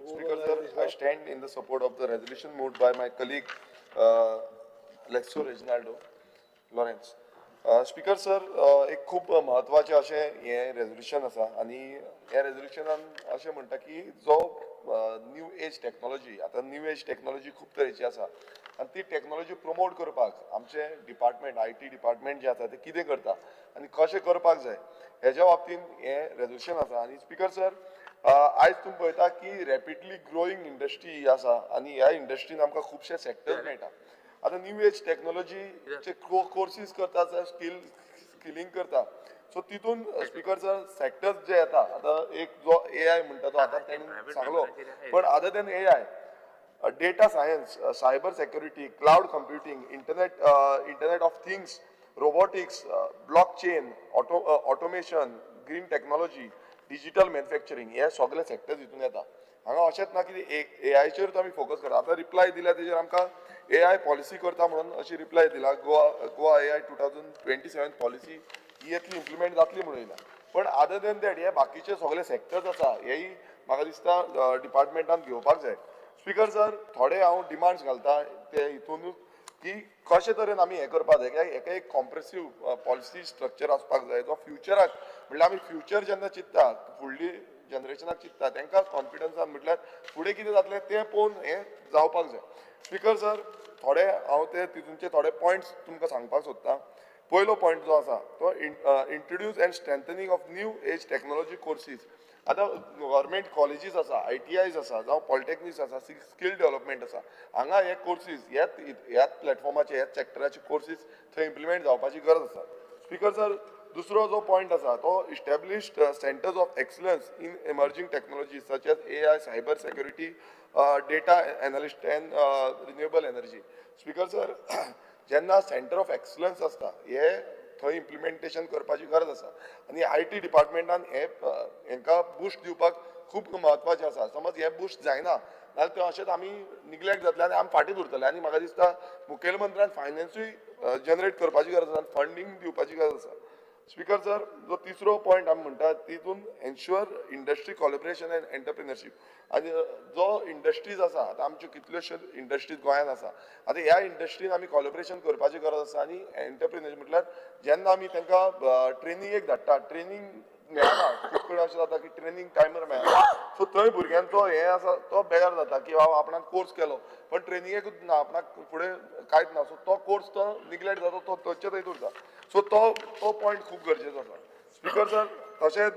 Speaker sir, I stand in the support of the resolution moved by my colleague Aleixo Reginaldo Lawrence. Speaker sir, एक खूब म्हत्वाचें अशें हें resolution आसा आनी ह्या रेजोल्युशनान अशें म्हणटा की जो न्यू एज टॅक्नोलॉजी, आतां न्यू एज टॅक्नोलॉजी खूब तरेची आसा आनी ती टॅक्नोलॉजी प्रमोट करपाक आमचें डिपार्टमेंट, I T department जें आसा तें कितें करता आनी कशें करपाक जाय हेज्या बाबतीन हें रेजोल्युशन आसा. आनी स्पीकर सर, आयज तुमी पळयता की रॅपिडली ग्रोईंग इंडस्ट्री ही आसा आनी ह्या इंडस्ट्रीन आमकां खुबशे सेक्टर्स मेळटा. आतां न्यू एज टॅक्नोलॉजीचे कोर्सीस करता, स्किलिंग करता, सो तितून स्पीकर सर सेक्टर्स जे येता, आतां एक जो ए I म्हणटा तो आतां तेणें सांगलो, पण other than A I, data science, cyber security, cloud computing, internet of things, robotics, block chain, automation, green technology, digital manufacturing, हे सगळे सेक्टर्स हितून येता. हांगा अशेंच ना की ए आयचेरूच आमी फोकस करता. आतां रिप्लाय दिल्या तेजेर आमकां ए I policy करता म्हणून अशी रिप्लाय दिला, गोवा ए I 2027 policy ही येतली, इम्प्लिमेंट जातली म्हणून येयला. पण अदर दॅन that हे बाकीचे सगळे सेक्टर्स आसा हेय म्हाका दिसता डिपार्टमेंटान घेवपाक जाय. स्पीकर सर, थोडे हांव डिमांड्स घालता ते हितूनूच की कशे तरेन आमी हें करपाक जाय, कित्याक हेका एक कॉम्प्रेसीव पॉलिसी स्ट्रक्चर आसपाक जाय जो फ्युचराक, म्हणल्यार आमी फ्युचर जेन्ना चिंत्ता, फुडली जनरेशनाक चिंत्ता, तांकां कॉन्फिडन्सान म्हटल्यार फुडें कितें जातलें तें पळोवन हें जावपाक जाय. स्पीकर सर, थोडे हांव ते तितूनचे थोडे पॉयंट्स तुमकां सांगपाक सोदतां. पयलो पॉयंट जो आसा तो introduce and strengthening of new age technology courses आतां गव्हर्मेंट कॉलेजीस आसा, ITIs आसा, जावं पॉलिटेक्निक्स आसा, स्कील डेव्हलपमेंट आसा, हांगा हे कोर्सीस ह्याच प्लॅटफॉर्माचे ह्याच सेक्टराचे कोर्सीस थंय इम्प्लिमेंट जावपाची गरज आसा. स्पीकर सर, दुसरो जो पॉयंट आसा तो established centres of excellence in emerging technology such as AI, cyber security, data analyst and renewable energy. Speaker sir, जेन्ना सेंटर ऑफ एक्सलन्स आसता हे थंय इम्प्लिमेंटेशन करपाची गरज आसा आनी IT डिपार्टमेंटान हे हेंकां बूस्ट दिवपाक खूब म्हत्वाचें आसा. समज हे बूस्ट जायना जाल्यार ते अशेंच आमी निग्लेक्ट जातले आनी आमी फाटीं उरतले. आनी म्हाका दिसता मुखेलमंत्र्यान फायनान्सूय जनरेट करपाची गरज आसा, फंडींग दिवपाची गरज आसा. स्पीकर सर, जो तिसरो पॉयंट आमी म्हणटा तितून ensure industry collaboration and entrepreneurship. आनी जो इंडस्ट्रीज आसा, आतां आमच्यो कितल्योश्यो इंडस्ट्रीज गोंयांत आसा, आतां ह्या इंडस्ट्रीन आमी कॉलेबरेशन करपाची गरज आसा. आनी एंटरप्रिनरशीप म्हटल्यार जेन्ना आमी तांकां ट्रेनिंगेक धाडटा, ट्रेनींग मेळना, खूब कडेन अशें जाता की ट्रेनींग टायमार मेळना, सो थंय भुरग्यांचो हें आसा तो बेजार जाता की बाबा आपणाक कोर्स केलो पण ट्रेनिंगेकूच ना, आपणाक फुडें कांयच ना, सो तो कोर्स तो निग्लेक्ट जाता, तो थंयचे थंयच उरता. सो तो पॉयंट खूब गरजेचो आसा. स्पीकर सर, तशेंच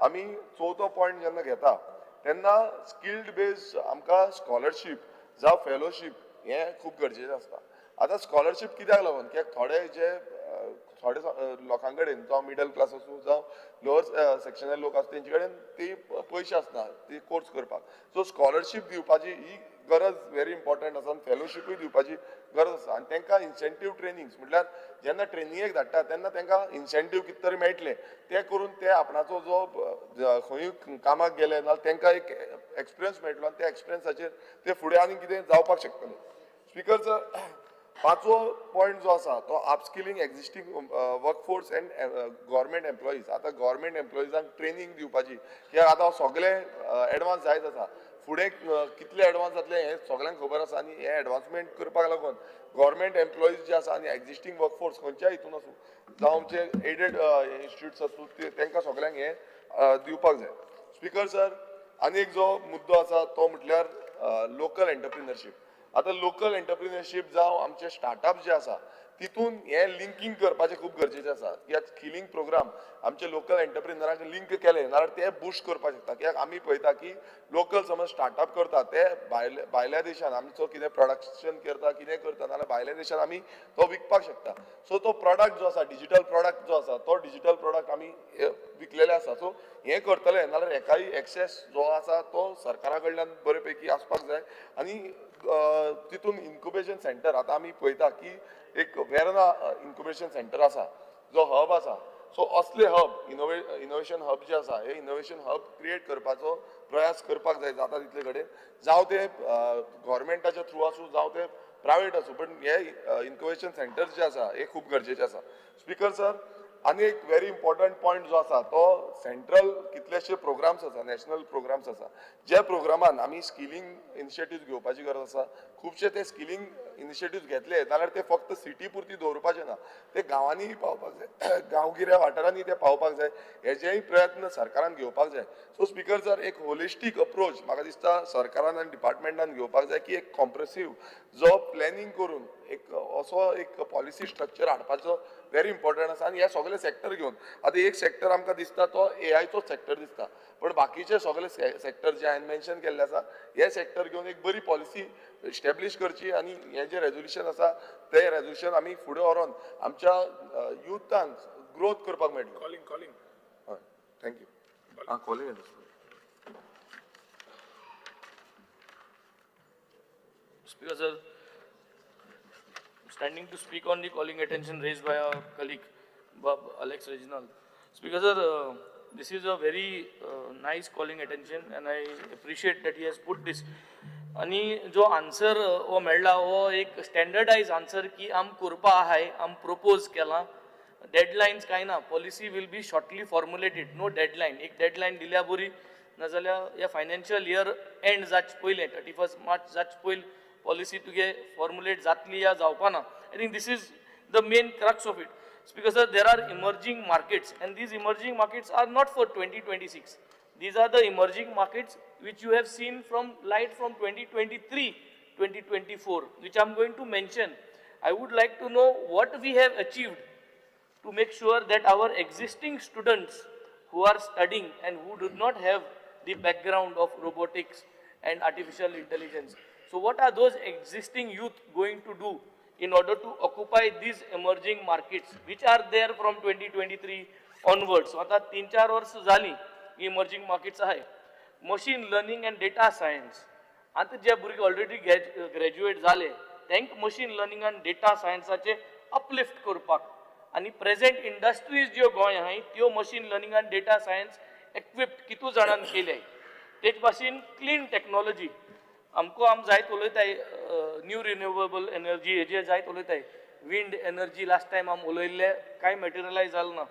आमी चवथो पॉयंट जेन्ना घेता तेन्ना स्किल्ड बेज आमकां स्कॉलरशीप जावं फेलोशीप हें खूब गरजेचें आसता. आतां स्कॉलरशीप कित्याक लागून, कित्याक थोडे जे थोडे लोकां कडेन जावं मिडल क्लास आसूं जावं लोअर सेक्शनाचे लोक आसूं तेंचे कडेन ती पयशे आसना ती कोर्स करपाक. सो स्कॉलरशीप दिवपाची ही गरज व्हेरी इम्पॉर्टंट आसा आनी फेलोशिपूय दिवपाची गरज आसा. आनी तांकां इन्सेंटीव ट्रेनिंग्स म्हटल्यार जेन्ना ट्रेनिंगेक धाडटा तेन्ना तांकां इन्सेंटीव कितें तरी मेळटलें, तें करून ते आपणाचो जो खंयूय कामाक गेले नाल्यार तांकां एक एक्सपिरियन्स मेळटलो आनी त्या एक्सपिरियन्साचेर ते फुडें आनी कितें जावपाक शकतले. स्पीकर सर, पांचवो पॉयंट जो आसा तो upskilling existing workforce and government employees. आतां गव्हर्मेंट एम्प्लॉइजांक ट्रेनींग दिवपाची, कित्याक आतां सगळे एडवान्स जायत आसा, फुडें कितले एडवान्स जातले हें सगळ्यांक खबर आसा. आनी हें एडवान्समेंट करपाक लागून गव्हर्मेंट एम्प्लॉइज जे आसा आनी एक्झिस्टींग वर्कफोर्स खंयच्याय हितून आसूं जावं आमचे एडेड इन्स्टिट्यूट्स आसूं तांकां सगळ्यांक हें दिवपाक जाय. स्पीकर सर, आनी एक जो मुद्दो आसा तो म्हटल्यार लोकल एंटरप्रिनरशीप. आतां लोकल एंटरप्रिनरशीप जावं आमचे स्टार्टअप जे आसा तितून हें लिंकींग करपाचें खूब गरजेचें आसा. कित्याक स्किलिंग प्रोग्राम आमचे लोकल एंटरप्रिनरांक लिंक केले नाल्यार ते बूस्ट करपाक शकता. कित्याक आमी पळयता की लोकल समज स्टार्टअप करता ते भायल्या देशान आमचो कितें प्रोडक्शन करता कितें करता नाल्यार भायल्या देशान आमी तो विकपाक शकता. सो तो प्रोडक्ट जो आसा डिजिटल प्रोडक्ट जो आसा तो डिजिटल प्रोडक्ट आमी विकलेले आसा. सो हें करतले नाल्यार हेकाय एक्सेस जो आसा तो सरकारा कडल्यान बरे पैकी आसपाक जाय. आनी तितून इन्क्युबेशन सेंटर आतां आमी पळयता की एक वेर्ना इन्क्युबेशन सेंटर आसा जो हब आसा, सो असले हब इनोवेशन हब जे आसा हे इनोवेशन हब क्रिएट करपाचो प्रयास करपाक जाय जाता तितले कडेन, जावं ते गव्हर्मेंटाच्या थ्रू आसूं जावं ते प्रायवेट आसूं, पण हे इन्क्युबेशन सेंटर जे आसा हे खूब गरजेचे आसा. स्पीकर सर, आनी एक व्हेरी इम्पॉर्टंट पॉयंट जो आसा तो सेंट्रल कितलेशे प्रोग्राम्स आसा, नॅशनल प्रोग्राम्स आसा, ज्या प्रोग्रामान आमी स्किलिंग इनिशिएटिव्ह घेवपाची गरज आसा. खुबशे ते स्किलिंग इनिशिएटिव्ह घेतले जाल्यार ते फक्त सिटी पुरती दवरपाचे ना, ते गांवांनीय पावपाक जाय, गांवगिऱ्या वाठारांनी ते पावपाक जाय, हेजेय प्रयत्न सरकारान घेवपाक जाय. सो स्पीकर सर, एक होलिस्टीक अप्रोच म्हाका दिसता सरकारान आनी डिपार्टमेंटान घेवपाक जाय की एक कॉम्प्रेसीव जो प्लॅनिंग करून एक असो एक पॉलिसी स्ट्रक्चर हाडपाचो व्हेरी इम्पॉर्टंट आसा. आनी हे सगळे सेक्टर घेवन आतां एक सेक्टर आमकां दिसता तो एआयचोच सेक्टर दिसता, पण बाकीचे सगळे सेक्टर जे हांवें मेन्शन केल्ले आसा हे सेक्टर घेवन एक बरी पॉलिसी इस्टॅब्लीश करची आनी हे जे रेजोल्युशन आसा ते रेजोल्युशन आमी फुडें व्हरोन आमच्या युथांक ग्रोथ करपाक मेळटलो. कॉलिंग कॉलिंग हय, thank you. आं, calling. Speaker sir, standing to speak on the calling attention raised by our colleague Bob Alex Reginald. Speaker sir, this is a very nice calling attention and I appreciate that he has put this. आनी जो answer हो मेळ्ळा हो एक स्टँडर्डायज answer की आम करपा आहाय, आम प्रोपोज केलां, डेडलायन्स कांय ना, policy will be shortly formulated, no deadline. एक डेडलायन दिल्या बरी, नाजाल्यार ह्या फायनान्शियल इयर एंड जावचे पयलें 31 मार्च जावचे पयलीं पॉलिसी तुगे फॉर्मुलेट जातली या जावपा ना. I think this is the main crux of it. Speaker sir, there are emerging markets and these emerging markets are not for 2026. These are the emerging markets which you have seen from light from 2023, 2024, which I am going to mention. I would like to know what we have achieved to make sure that our existing students who are studying and who do not have the background of robotics and artificial intelligence. So what are those existing youth going to do in order to occupy these emerging markets which are there from 2023 onwards? So आता 3-4 वर्ष झाली emerging markets आहे. Machine learning and data science, आतां जे भुरगे already graduate जाले तांकां machine learning आनी data सायन्साचे uplift करपाक आनी प्रेजेंट इंडस्ट्रीज ज्यो गोंय आहाय त्यो मशीन लर्निंग आनी डेटा सायन्स एक्विप्ड कितू जाणान केले. तेच भाशेन क्लीन टॅक्नोलॉजी, आमकां आम जायत उलयताय न्यू रिन्युएबल एनर्जी हेजेर जायत उलयताय. विंड एनर्जी लास्ट टायम आम उलयल्ले कांय मटेरियलायज जालें ना.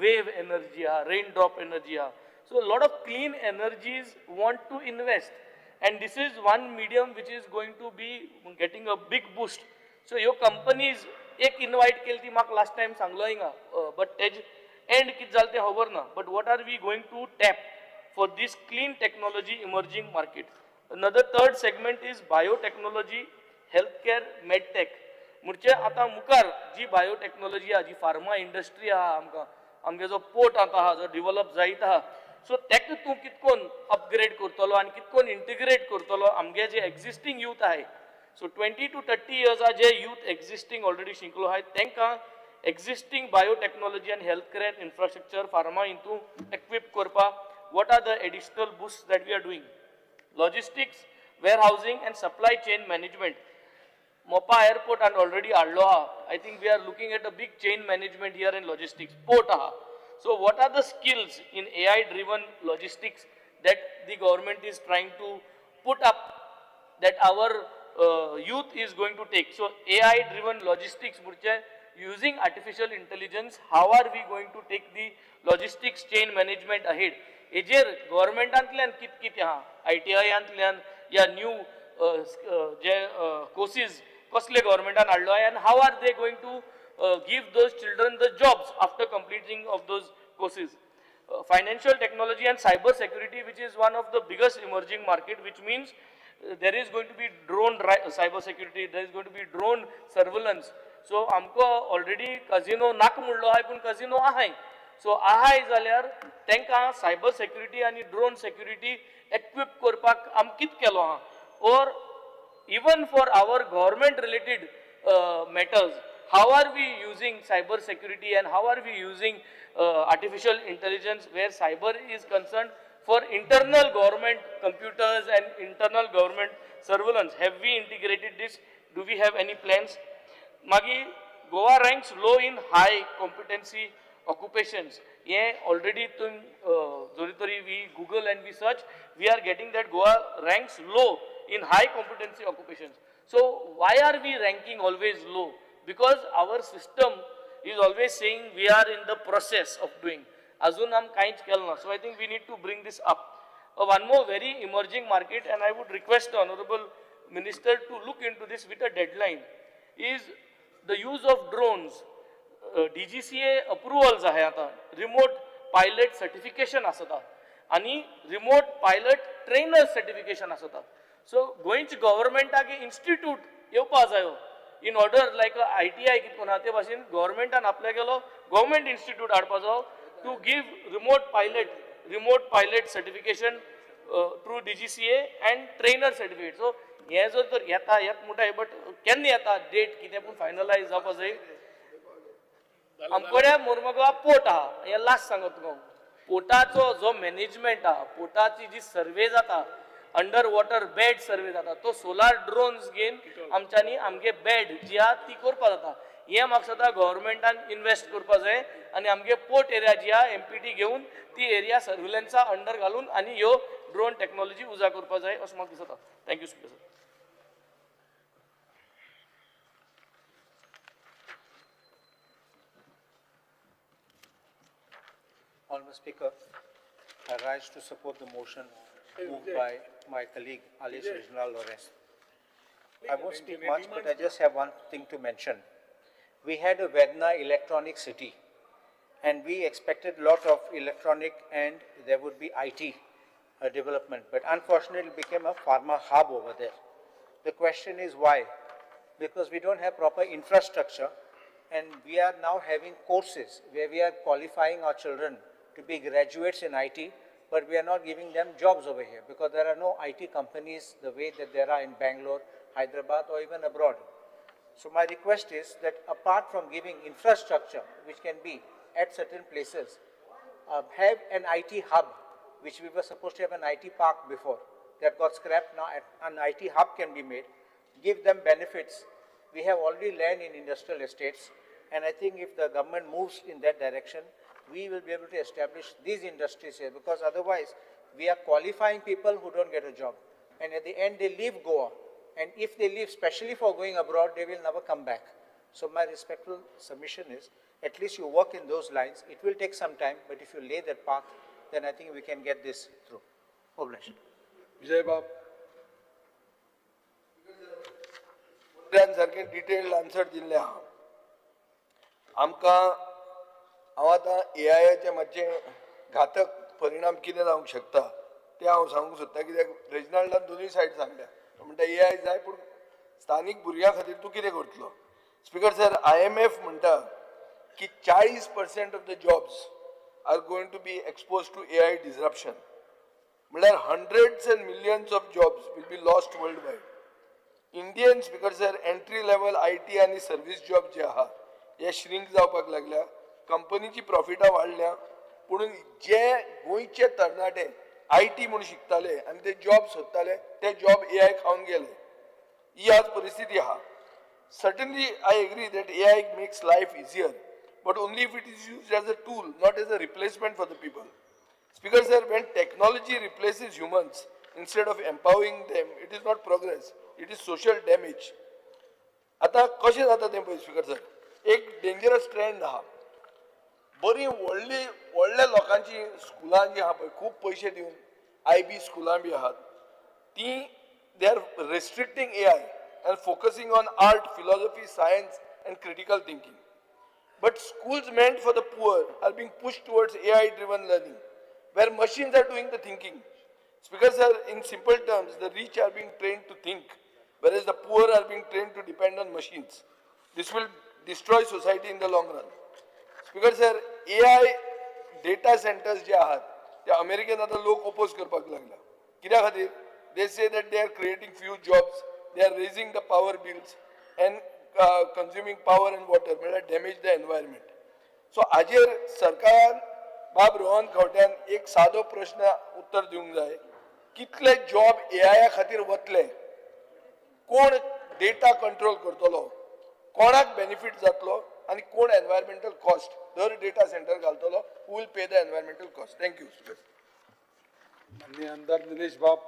वेव एनर्जी आहा, रेन ड्रॉप एनर्जी आहा. So lot of clean energies want to invest and this is one medium which is going to be getting a big boost. So ह्यो companies एक invite केली ती म्हाका लास्ट टायम सांगलो हिंगा, but तेज and कितें जालें तें खबर ना. But what are we going to tap for this clean technology emerging market? Another third segment is biotechnology, healthcare, medtech. म्हणजे आतां मुखार जी बायोटेक्नॉलॉजी आहा, जी फार्मा इंडस्ट्री आहा, आमकां आमगे जो पोर्ट आतां आहा जो डिवलप जायत आहा, सो तेका तूं कितकोन अपग्रेड करतलो आनी कितकोन इंटिग्रेट करतलो आमगे जे एक्झिस्टींग यूथ आहाय. सो 20 to 30 इयर्सा जे यूथ एक्झिस्टींग ऑलरेडी शिकलो आहाय तांकां एक्झिस्टींग बायोटेक्नॉलॉजी आनी हेल्थ केअर इन्फ्रास्ट्रक्चर फार्मा हितून एक्विप करपाक what are the additional boost that we are doing? Logistics, warehousing and supply chain management. Mopa airport and already हाडलो आहा. I think we are looking at a big chain management here in logistics. Port आहा. So what are the skills in AI driven logistics that the government is trying to put up that our youth is going to take? So AI driven logistics म्हणजे using artificial intelligence, how are we going to take the logistics chain management ahead? हेजेर गव्हर्मेंटांतल्यान कित कितें आहा, आयटीआयांतल्यान या new जे courses कसले गव्हर्मेंटान हाडलो आनी how are they going to give those children the jobs after completing of those courses? Financial technology and cyber security, which is one of the biggest emerging market, which means there is going to be drone cyber security, there is going to be drone surveillance. So आमकां already कजिनो नाका म्हणलो आहाय, पूण कजिनो आहाय. So आहाय जाल्यार तांकां cyber security आनी ड्रोन सेक्युरिटी एक्विप करपाक आम कितें केलो आहा? Or even for our government related matters, how are we using cyber security and how are we using artificial intelligence where cyber is concerned for internal government computers and internal government surveillance? Have we integrated this? Do we have any plans? Magi, Goa ranks low in high competency occupations. Yeah, already we Google and we search, we are getting that Goa ranks low in high competency occupations. So why are we ranking always low? Because our system is always saying we are in the process of doing. Azun am kainch kelna. So I think we need to bring this up. One more very emerging market, and I would request the Honorable Minister to look into this with a deadline, is the use of drones. DGCA approvals आहे आता, remote pilot certification आसता आनी remote pilot trainer certification आसता. So गोंयच्या गव्हर्मेंटाक institute येवपा जायो in order like ITI कितें कोण आहा ते भाशेन गव्हर्मेंटान आपल्या गेलो गव्हर्मेंट इन्स्टिट्यूट हाडपा जायो to give remote pilot certification through DGCA and trainer certificate. So हें जर तर येता येत म्हणटा, बट केन्ना येता डेट कितें पूण फायनलायज जावपा जाय. आमकडे मोरमुगांव पोर्ट आहा, हें लास्ट सांगत तुका. पोर्टाचो जो मॅनेजमेंट आहा, पोर्टाची जी सर्वे जाता, अंडर वॉटर बेड सर्वे जाता, तो सोलार ड्रोन्स घेवन आमच्यांनी आमगे बेड जी आहा ती करपा जाता. हें म्हाका दिसता गव्हर्मेंटान इनवेस्ट करपा जाय आनी आमगे पोर्ट एरिया जी आहा एमपीटी घेवन ती एरिया सर्विलन्सा अंडर घालून आनी ह्यो ड्रोन टॅक्नोलॉजी उजा करपा जाय अशें म्हाका दिसता. Thank you speaker sir. Honorable Speaker, I rise to support the motion moved by my colleague Alice Reginald Lawrence. I won't speak much, but I just have one thing to mention. We had a Vedna electronic city, and we expected a lot of electronic and there would be IT development, but unfortunately it became a pharma hub over there. The question is why? Because we don't have proper infrastructure, and we are now having courses where we are qualifying our children to be graduates in IT, but we are not giving them jobs over here because there are no IT companies the way that there are in Bangalore, Hyderabad, or even abroad. So my request is that apart from giving infrastructure, which can be at certain places, have an IT hub, which we were supposed to have an IT park before. That got scrapped. Now an IT hub can be made. Give them benefits. We have already land in industrial estates, and I think if the government moves in that direction, we will be able to establish these industries here, because otherwise we are qualifying people who don't get a job. And at the end, they leave Goa. And if they leave, especially for going abroad, they will never come back. So my respectful submission is, at least you work in those lines. It will take some time, but if you lay that path, then I think we can get this through. Obliged. Vijay Bab. सारखे detailed answer दिल्ले आहा आमकां. हांव आतां एआयाचे मातशे घातक परिणाम कितें जावंक शकता तें हांव सांगूंक सोदता, कित्याक रेजिनाल्डान दोनूय सायड सांगल्या. तो म्हणटा एआय जाय, पूण स्थानीक भुरग्यां खातीर तूं कितें करतलो? स्पीकर सर, IMF म्हणटा की 40% of the jobs are going to be exposed to AI disruption, म्हणल्यार hundreds and millions of jobs will be lost worldwide. Indian, speaker sir, entry level IT आनी सर्वीस जॉब जे आहा हे shrink जावपाक लागल्या. कंपनीची प्रॉफिटां वाडल्या, पुणून जे गोंयचे तरणाटे IT म्हूण शिकताले आनी ते जॉब सोदताले ते जॉब एआय खावन गेले. ही आज परिस्थिती आहा. Certainly I agree that AI makes life easier, but only if it is used as a tool, not as a replacement for the people. Speaker sir, when technology replaces humans instead of empowering them, it is not progress, it is social damage. आतां कशें जाता तें पळय speaker sir, एक dangerous trend आहा. बरी व्हडली व्हडल्या लोकांची स्कुलां जी आहा पळय, खूब पयशे दिवन IB स्कुलां बी आहात, ती they are restricting AI and focusing on art, philosophy, science and critical thinking. But schools meant for the poor are being pushed towards AI-driven learning, where machines are doing the thinking. Speaker sir, in simple terms, the rich are being trained to think, whereas the poor are being trained to depend on machines. This will destroy society in the long run. Speaker sir, AI data centers जे आहात ते अमेरिकेन आतां लोक oppose करपाक लागला. कित्या खातीर? They say that they are creating few jobs, they are raising the power bills and consuming power and water, म्हळ्यार डॅमेज the environment. सो हाजेर सरकारान बाब रोहन खंवट्यान एक सादो प्रश्न उत्तर दिवंक जाय, कितले जॉब एआया खातीर वतले, कोण डेटा कंट्रोल करतलो, कोणाक बेनिफीट जातलो आनी कोण एनवायरमेंटल कॉस्ट दर डेटा सेंटर घालतलो, who will pay the environmental cost? Thank you. माननीय आमदार निलेश बाब.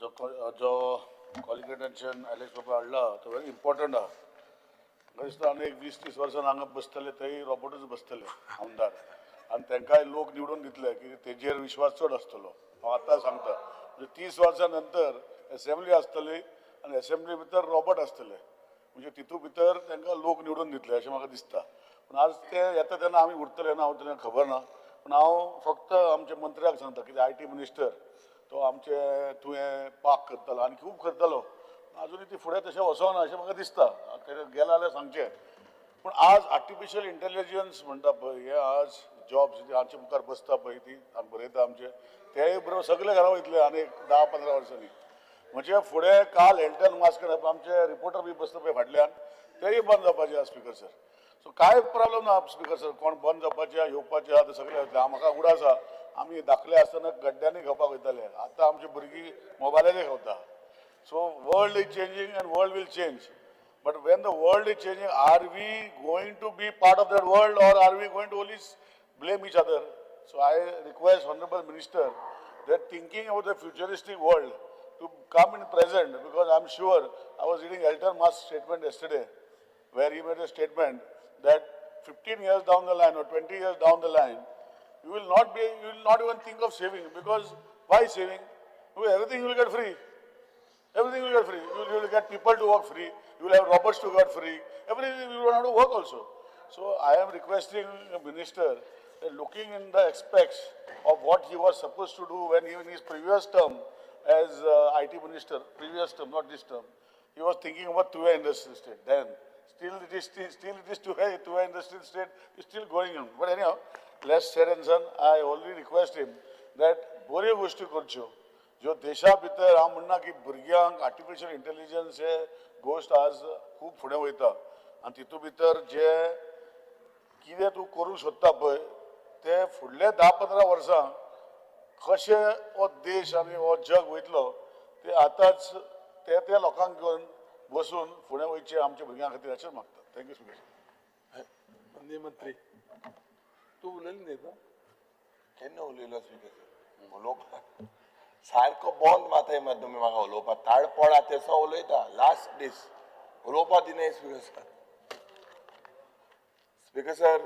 जो कॉलिंग अटेन्शन एलेक्स बाबा हाडला तो व्हेरी इम्पॉर्टंट आहा. म्हाका दिसता आनी एक 20-30 वर्सां हांगा बसतले थंय रोबोटूच बसतले आमदार, आनी तांकांय लोक निवडून दितले की तेजेर विश्वास चड आसतलो. हांव आतां सांगता, म्हणजे 30 वर्सां नंतर एसेंब्ली आसतली आनी एसेंब्ली भितर रोबोट आसतले, म्हणजे तितू भितर तांकां लोक निवडून दितले अशें म्हाका दिसता. पूण आज ते येता तेन्ना आमी उरतले ना उरतले खबर ना, पूण हांव फक्त आमच्या मंत्र्याक सांगता कित्याक IT minister तो आमचे तुवें पाक करतलो आनी खूब करतलो, आजुनूय ती फुडें तशें वचना अशें म्हाका दिसता. गेला जाल्यार सांगचें. पूण आज आर्टिफिशियल इंटेलिजन्स म्हणटा पळय, हे आज जॉब्स आमचे मुखार बसता पळय, ती बरयता आमचे तेय बरोबर सगळे घरा वयतले आनी 10-15 वर्सांनी. म्हणजे फुडें काल एल्टन मास्क आमचे रिपोर्टर बी बसता पळय फाटल्यान, तेय बंद जावपाचे आहा स्पीकर सर. सो कांय प्रॉब्लम ना स्पीकर सर, कोण बंद जावपाचे येवपाचे आहा ते सगळे वयतले. म्हाका उगडास आहा आमी धाकले आसतना गड्ड्यांनी खावपाक वयताले, आतां आमची भुरगीं मोबायलाचेर खावता. So world is changing and world will change. But when the world is changing, are we going to be part of that world or are we going to only blame each other? So I request Honorable Minister that thinking about the futuristic world to come in present, because I'm sure I was reading Elton Musk's statement yesterday, where he made a statement that 15 years down the line or 20 years down the line, you will not even think of saving, because why saving? Because everything you will get free. Everything will get free. You will get people to work free. You will have robots to work free. Everything, you don't have to work also. So I am requesting the minister that looking in the aspects of what he was supposed to do when he in his previous term as IT minister, previous term, not this term, he was thinking about Tuve Industrial Estate then. Still it is तुवें in the still state is still going on. But anyhow, less said and done. I only request him that बऱ्यो गोश्टी करच्यो ज्यो देशा भितर. हांव म्हणना की भुरग्यांक आर्टिफिशियल इंटेलिजन्स हे गोश्ट आज खूब फुडें वयता आनी तितू भितर जे कितें तूं करूंक सोदता पळय, ते फुडले 10-15 वर्सां कशें हो देश आनी हो जग वयतलो, ते आतांच ते त्या लोकांक घेवन बसून फुडें वयचें आमच्या भुरग्यां खातीर, अशें मागता. Thank you, speaker. माननीय मंत्री, तूं उलयलें न्ही आतां? केन्ना उलयलो स्पीकर? उलोवपाक सारको बंद माथाय मात तुमी म्हाका उलोवपाक ताड पडा तेसो उलयता. लास्ट दीस उलोवपा दिनाय speaker sir. Speaker sir,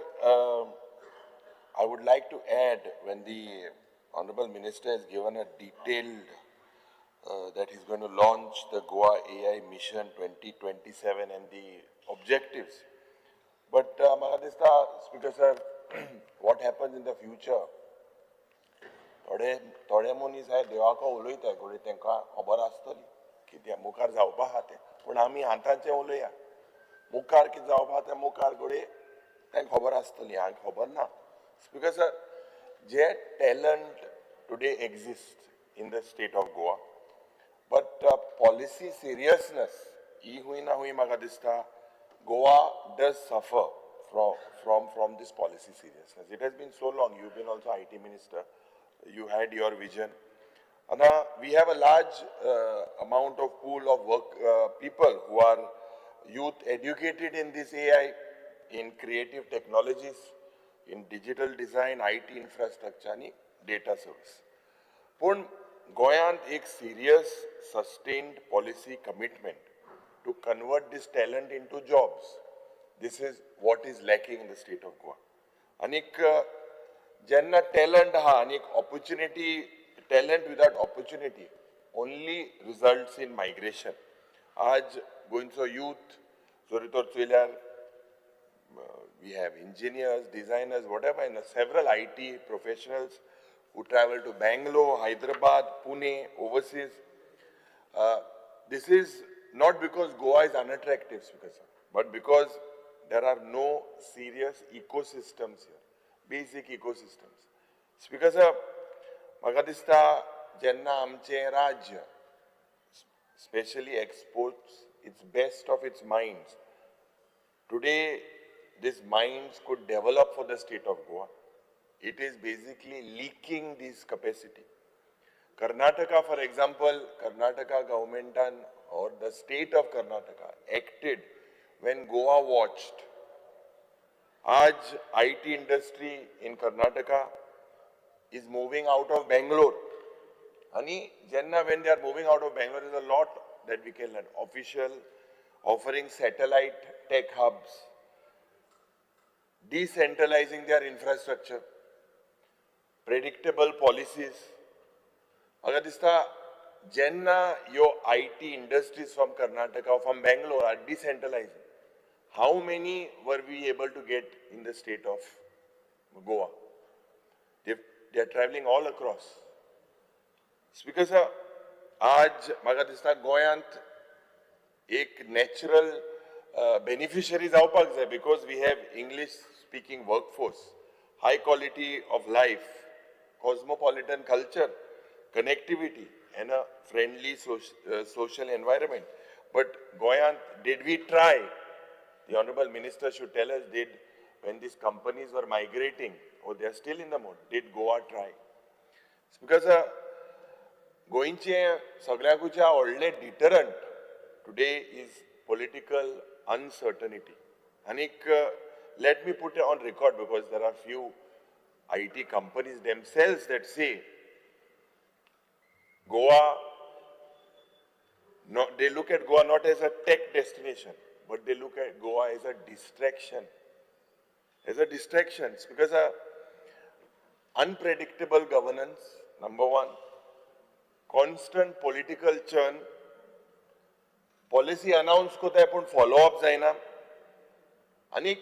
I would like to add, when the Honorable Minister has given a detailed that he's going to launch the Goa AI Mission 2027 and the objectives. But म्हाका दिसता Speaker sir, what happens in the future, थोडे थोडे मनीस आहाय देवाको उलयताय, घडये तांकां खबर आसतली कितें मुखार जावपा आहा तें. पूण आमी आतांचें उलया. मुखार कितें जावपा तें मुखार घडये तांकां खबर आसतली, हांकां खबर ना. Speaker sir, J talent today exist in the state of Goa, but policy seriousness ही खूंय ना खूंय म्हाका दिसता Goa does suffer from this policy seriousness. It has been so long. You've been also IT minister. You had your vision. And we have a large amount of pool of work people who are youth educated in this AI, in creative technologies, in digital design, IT infrastructure आणि data service. पूण गोंयांत एक serious sustained policy commitment to convert this talent into jobs, this is what is lacking in the state of Goa. आनीक जेन्ना talent आहा आनी एक opportunity, talent without opportunity only results in migration. आज गोंयचो यूथ जरी तर चोयल्यार, we have engineers, designers, whatever, and several IT professionals who travel to Bangalore, Hyderabad, Pune, overseas. This is not because Goa is unattractive, Speaker sir, but because there are no serious ecosystems here, basic ecosystems. Speaker sir, म्हाका दिसता जेन्ना आमचें राज्य specially exports its best of its minds, today these minds could develop for the state of Goa. It is basically leaking this capacity. Karnataka, for example, Karnataka government and or the state of Karnataka acted when Goa watched. आज IT industry in Karnataka is moving out of Bangalore. आणि जेन्ना when they are moving out of Bangalore, there is a lot that we can learn. Official offering satellite tech hubs, decentralizing their infrastructure, predictable policies. म्हाका दिसता जेन्ना ह्यो IT industries from Karnataka, from Bangalore are decentralizing, how many were we able to get in the state of Goa? They are traveling all across. Speaker sir, आज म्हाका दिसता गोंयांत एक natural beneficiary जावपाक जाय, because we have English speaking workforce, high quality of life, cosmopolitan culture, connectivity and a friendly social environment. But गोंयांत did we try? The Honorable Minister should tell us, did, when these companies were migrating, or they are still in the mode, did Goa try? It's because गोंयचें सगळ्याकूच्या व्हडलें deterrent today is political uncertainty. आनीक let me put on record, because there are few IT companies themselves that say Goa, no, they look at Goa not as a tech destination, but they look at Goa as a distraction. As a distraction, it's because a unpredictable governance, number one, constant political churn, policy announce कोताय पूण follow up जायना, आनीक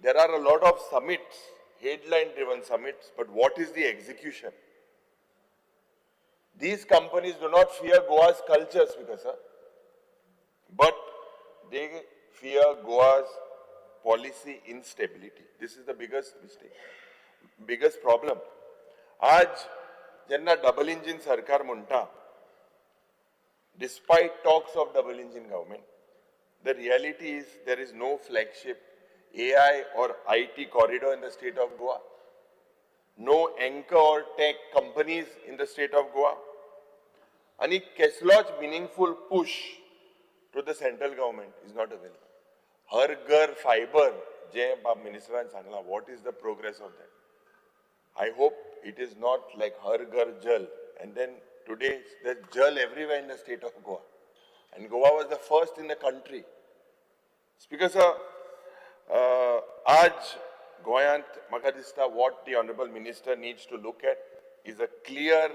there are a lot of summits, headline driven summits, but what is the execution? These companies do not fear Goa's culture, Speaker sir, but they fear Goa's policy instability. This is the biggest mistake, biggest problem. आज जेन्ना double engine सरकार म्हणटा, despite talks of double engine government, the reality is there is no flagship AI or IT corridor in the state of Goa, no anchor or tech companies in the state of Goa, आनी कसलोच meaningful push to the central government is not available. हर घर fibre जे बाब मिनिस्टरान सांगला, what is the progress of that? I hope it is not like Har Ghar Jal, and then today there's Jal everywhere in the state of Goa, and Goa was the first in the country. Speaker sir, आज गोयांत म्हाका दिसता what the honourable minister needs to look at is a clear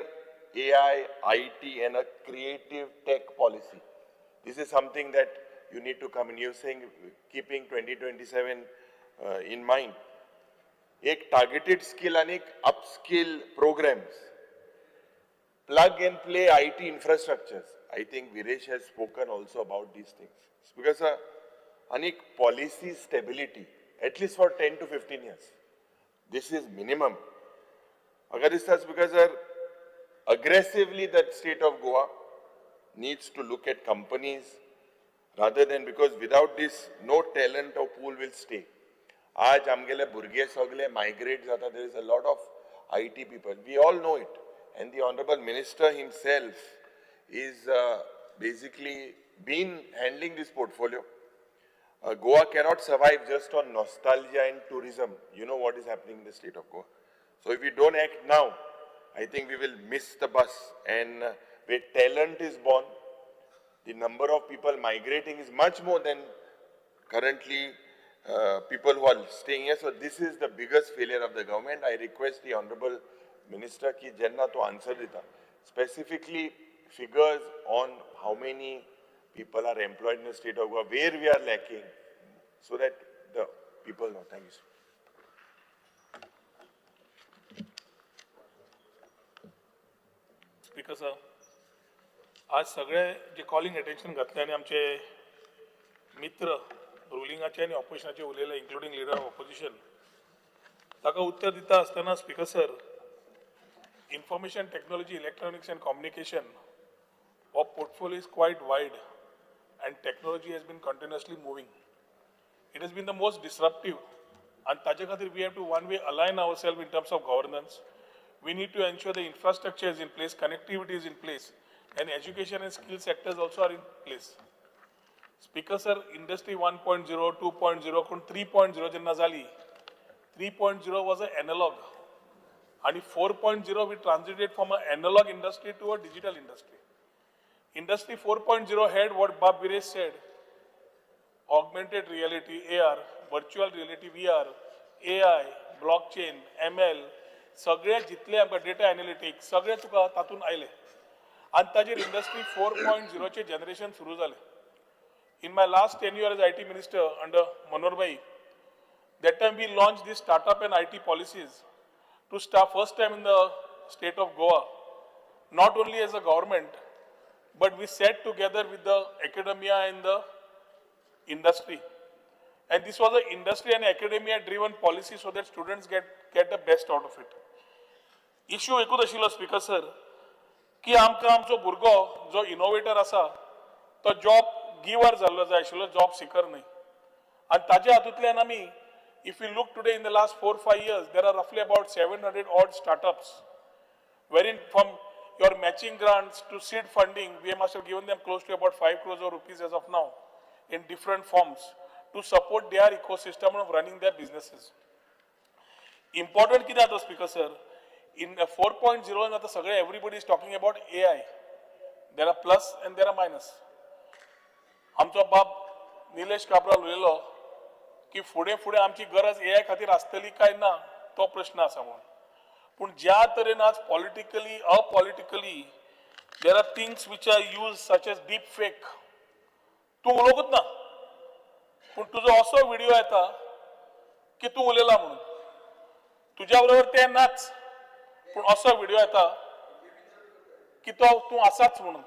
AI, IT and a creative tech policy. This is something that you need to come in. You're saying keeping 2027 in mind. एक targeted skill आणि एक upskill programs, plug and play IT infrastructures. I think Viresh has spoken also about these things. Because आणि policy stability, at least for 10 to 15 years. This is minimum. म्हाका दिसता because sir, aggressively that state of Goa needs to look at companies rather than, because without this no talent or pool will stay. आज आमगेले भुरगे सगळे migrate जाता. There is a lot of IT people, we all know it, and the honorable minister himself is basically been handling this portfolio. Goa cannot survive just on nostalgia and tourism. You know what is happening in the state of Goa. So if we don't act now, I think we will miss the bus. And where talent is born, the number of people migrating is much more than currently people who are staying here. So this is the biggest failure of the government. I request the honorable minister ki jenna to answer dita. Specifically figures on how many people are employed in the state of Goa, where we are lacking, so that the people know. Thank you, sir. Speaker sir, आज सगळे जे calling attention घातले आनी आमचे मित्र रुलिंगाचे आनी ऑपोजिशनाचे उलयले, including leader of opposition, ताका उत्तर दिता आसतना speaker sir, information technology, electronics and communication हो portfolio is quite wide and technology has been continuously moving. It has been the most disruptive आनी ताजे खातीर we have to one way align our self in terms of governance. We need to ensure the infrastructure is in place, connectivity is in place, and education and skill sectors also are in place. Speaker sir, industry 1.0, 2.0, कोण 3.0 जेन्ना जाली, 3.0 was an analog, and 4.0 we transited from an analog industry to a digital industry. Industry 4.0 had what Bab Viresh said, augmented reality, AR, virtual reality, VR, AI, blockchain, ML, सगळे जितले आमकां data analytics सगळे तुका तातूंत आयले आनी ताजेर industry 4.0 generation सुरू जालें. In my last 10 year as IT minister under Manohar bhai, that time we launch this startup and IT policies to start first time in the state of Goa, not only as a government, but we sat together with the academia and the industry. And this was an industry and academia driven policy so that students get the best out of it. Issue एकूच आशिल्लो speaker sir की आमकां आमचो भुरगो जो innovator आसा तो job giver जाल्लो जाय आशिल्लो, जॉब सिकर न्हय. आनी ताज्या हातूंतल्यान आमी if you look today in the last 4-5 years there are roughly about 700 odd startups wherein from your matching grants to seed funding, we must have given them close to about 5 crores of rupees as of now in different forms to support their ecosystem of running their businesses. Important कितें जाता speaker sir, in 4.0 आतां सगळे everybody is talking about AI. There are plus and there are minus. आमचो बाब निलेश काब्राल उलयलो की फुडें फुडें आमची गरज AI खातीर आसतली काय ना तो प्रश्न आसा म्हणून. पूण ज्या तरेन आज politically apolitically there are things which are use such as deep fake. तूं उलोवंकूच ना पूण तुजो असो व्हिडिओ येता की तूं उलयला म्हणून, तुज्या बरोबर ते नाच पूण असो व्हिडिओ येता की तो तूं आसाच म्हणून.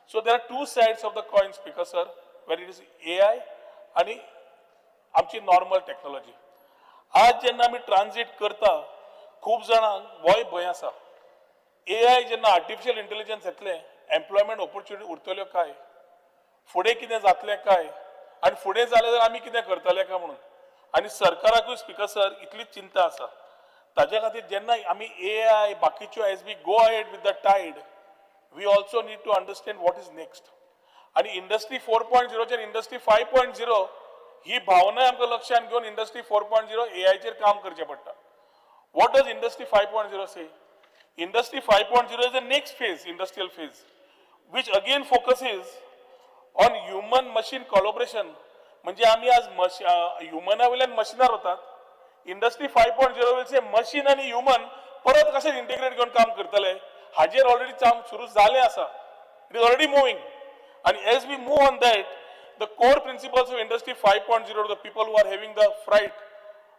So there are two sides of the coin speaker sir, where it is AI आनी आमची नॉर्मल टॅक्नॉलॉजी. आज जेन्ना आमी ट्रान्जीट करता, खूब जाणांक होय भंय आसा, एआय जेन्ना आर्टिफिशियल इंटेलिजन्स येतलें, एम्प्लॉयमेंट ऑपॉर्च्युनिटी उरतल्यो काय, फुडें कितें जातलें काय, आनी फुडें जालें जाल्यार आमी कितें करतले काय म्हणून. आनी सरकाराकूय, स्पिकर सर, इतलीच चिंता आसा. ताज्या खातीर जेन्ना आमी एआय बाकीच्यो, as we go ahead with the tide, we also need to understand what is next. आनी इंडस्ट्री 4.0चेर, इंडस्ट्री 5.0 ही भावना आमकां लक्षांत घेवन इंडस्ट्री 4.0 एआयचेर काम करचें पडटा. What does Industry 5.0 say? Industry 5.0 is the next phase, industrial phase, which again focuses on human machine collaboration. म्हणजे आमी आज ह्युमना वयल्यान मशिनार वतात. Industry 5.0 will say machine आनी ह्युमन परत कशें इंटिग्रेट घेवन काम करतले. हाजेर ऑलरेडी काम सुरू जालें आसा. It is already moving. आनी as we move on that, the core principles of Industry 5.0, the people who are having the fright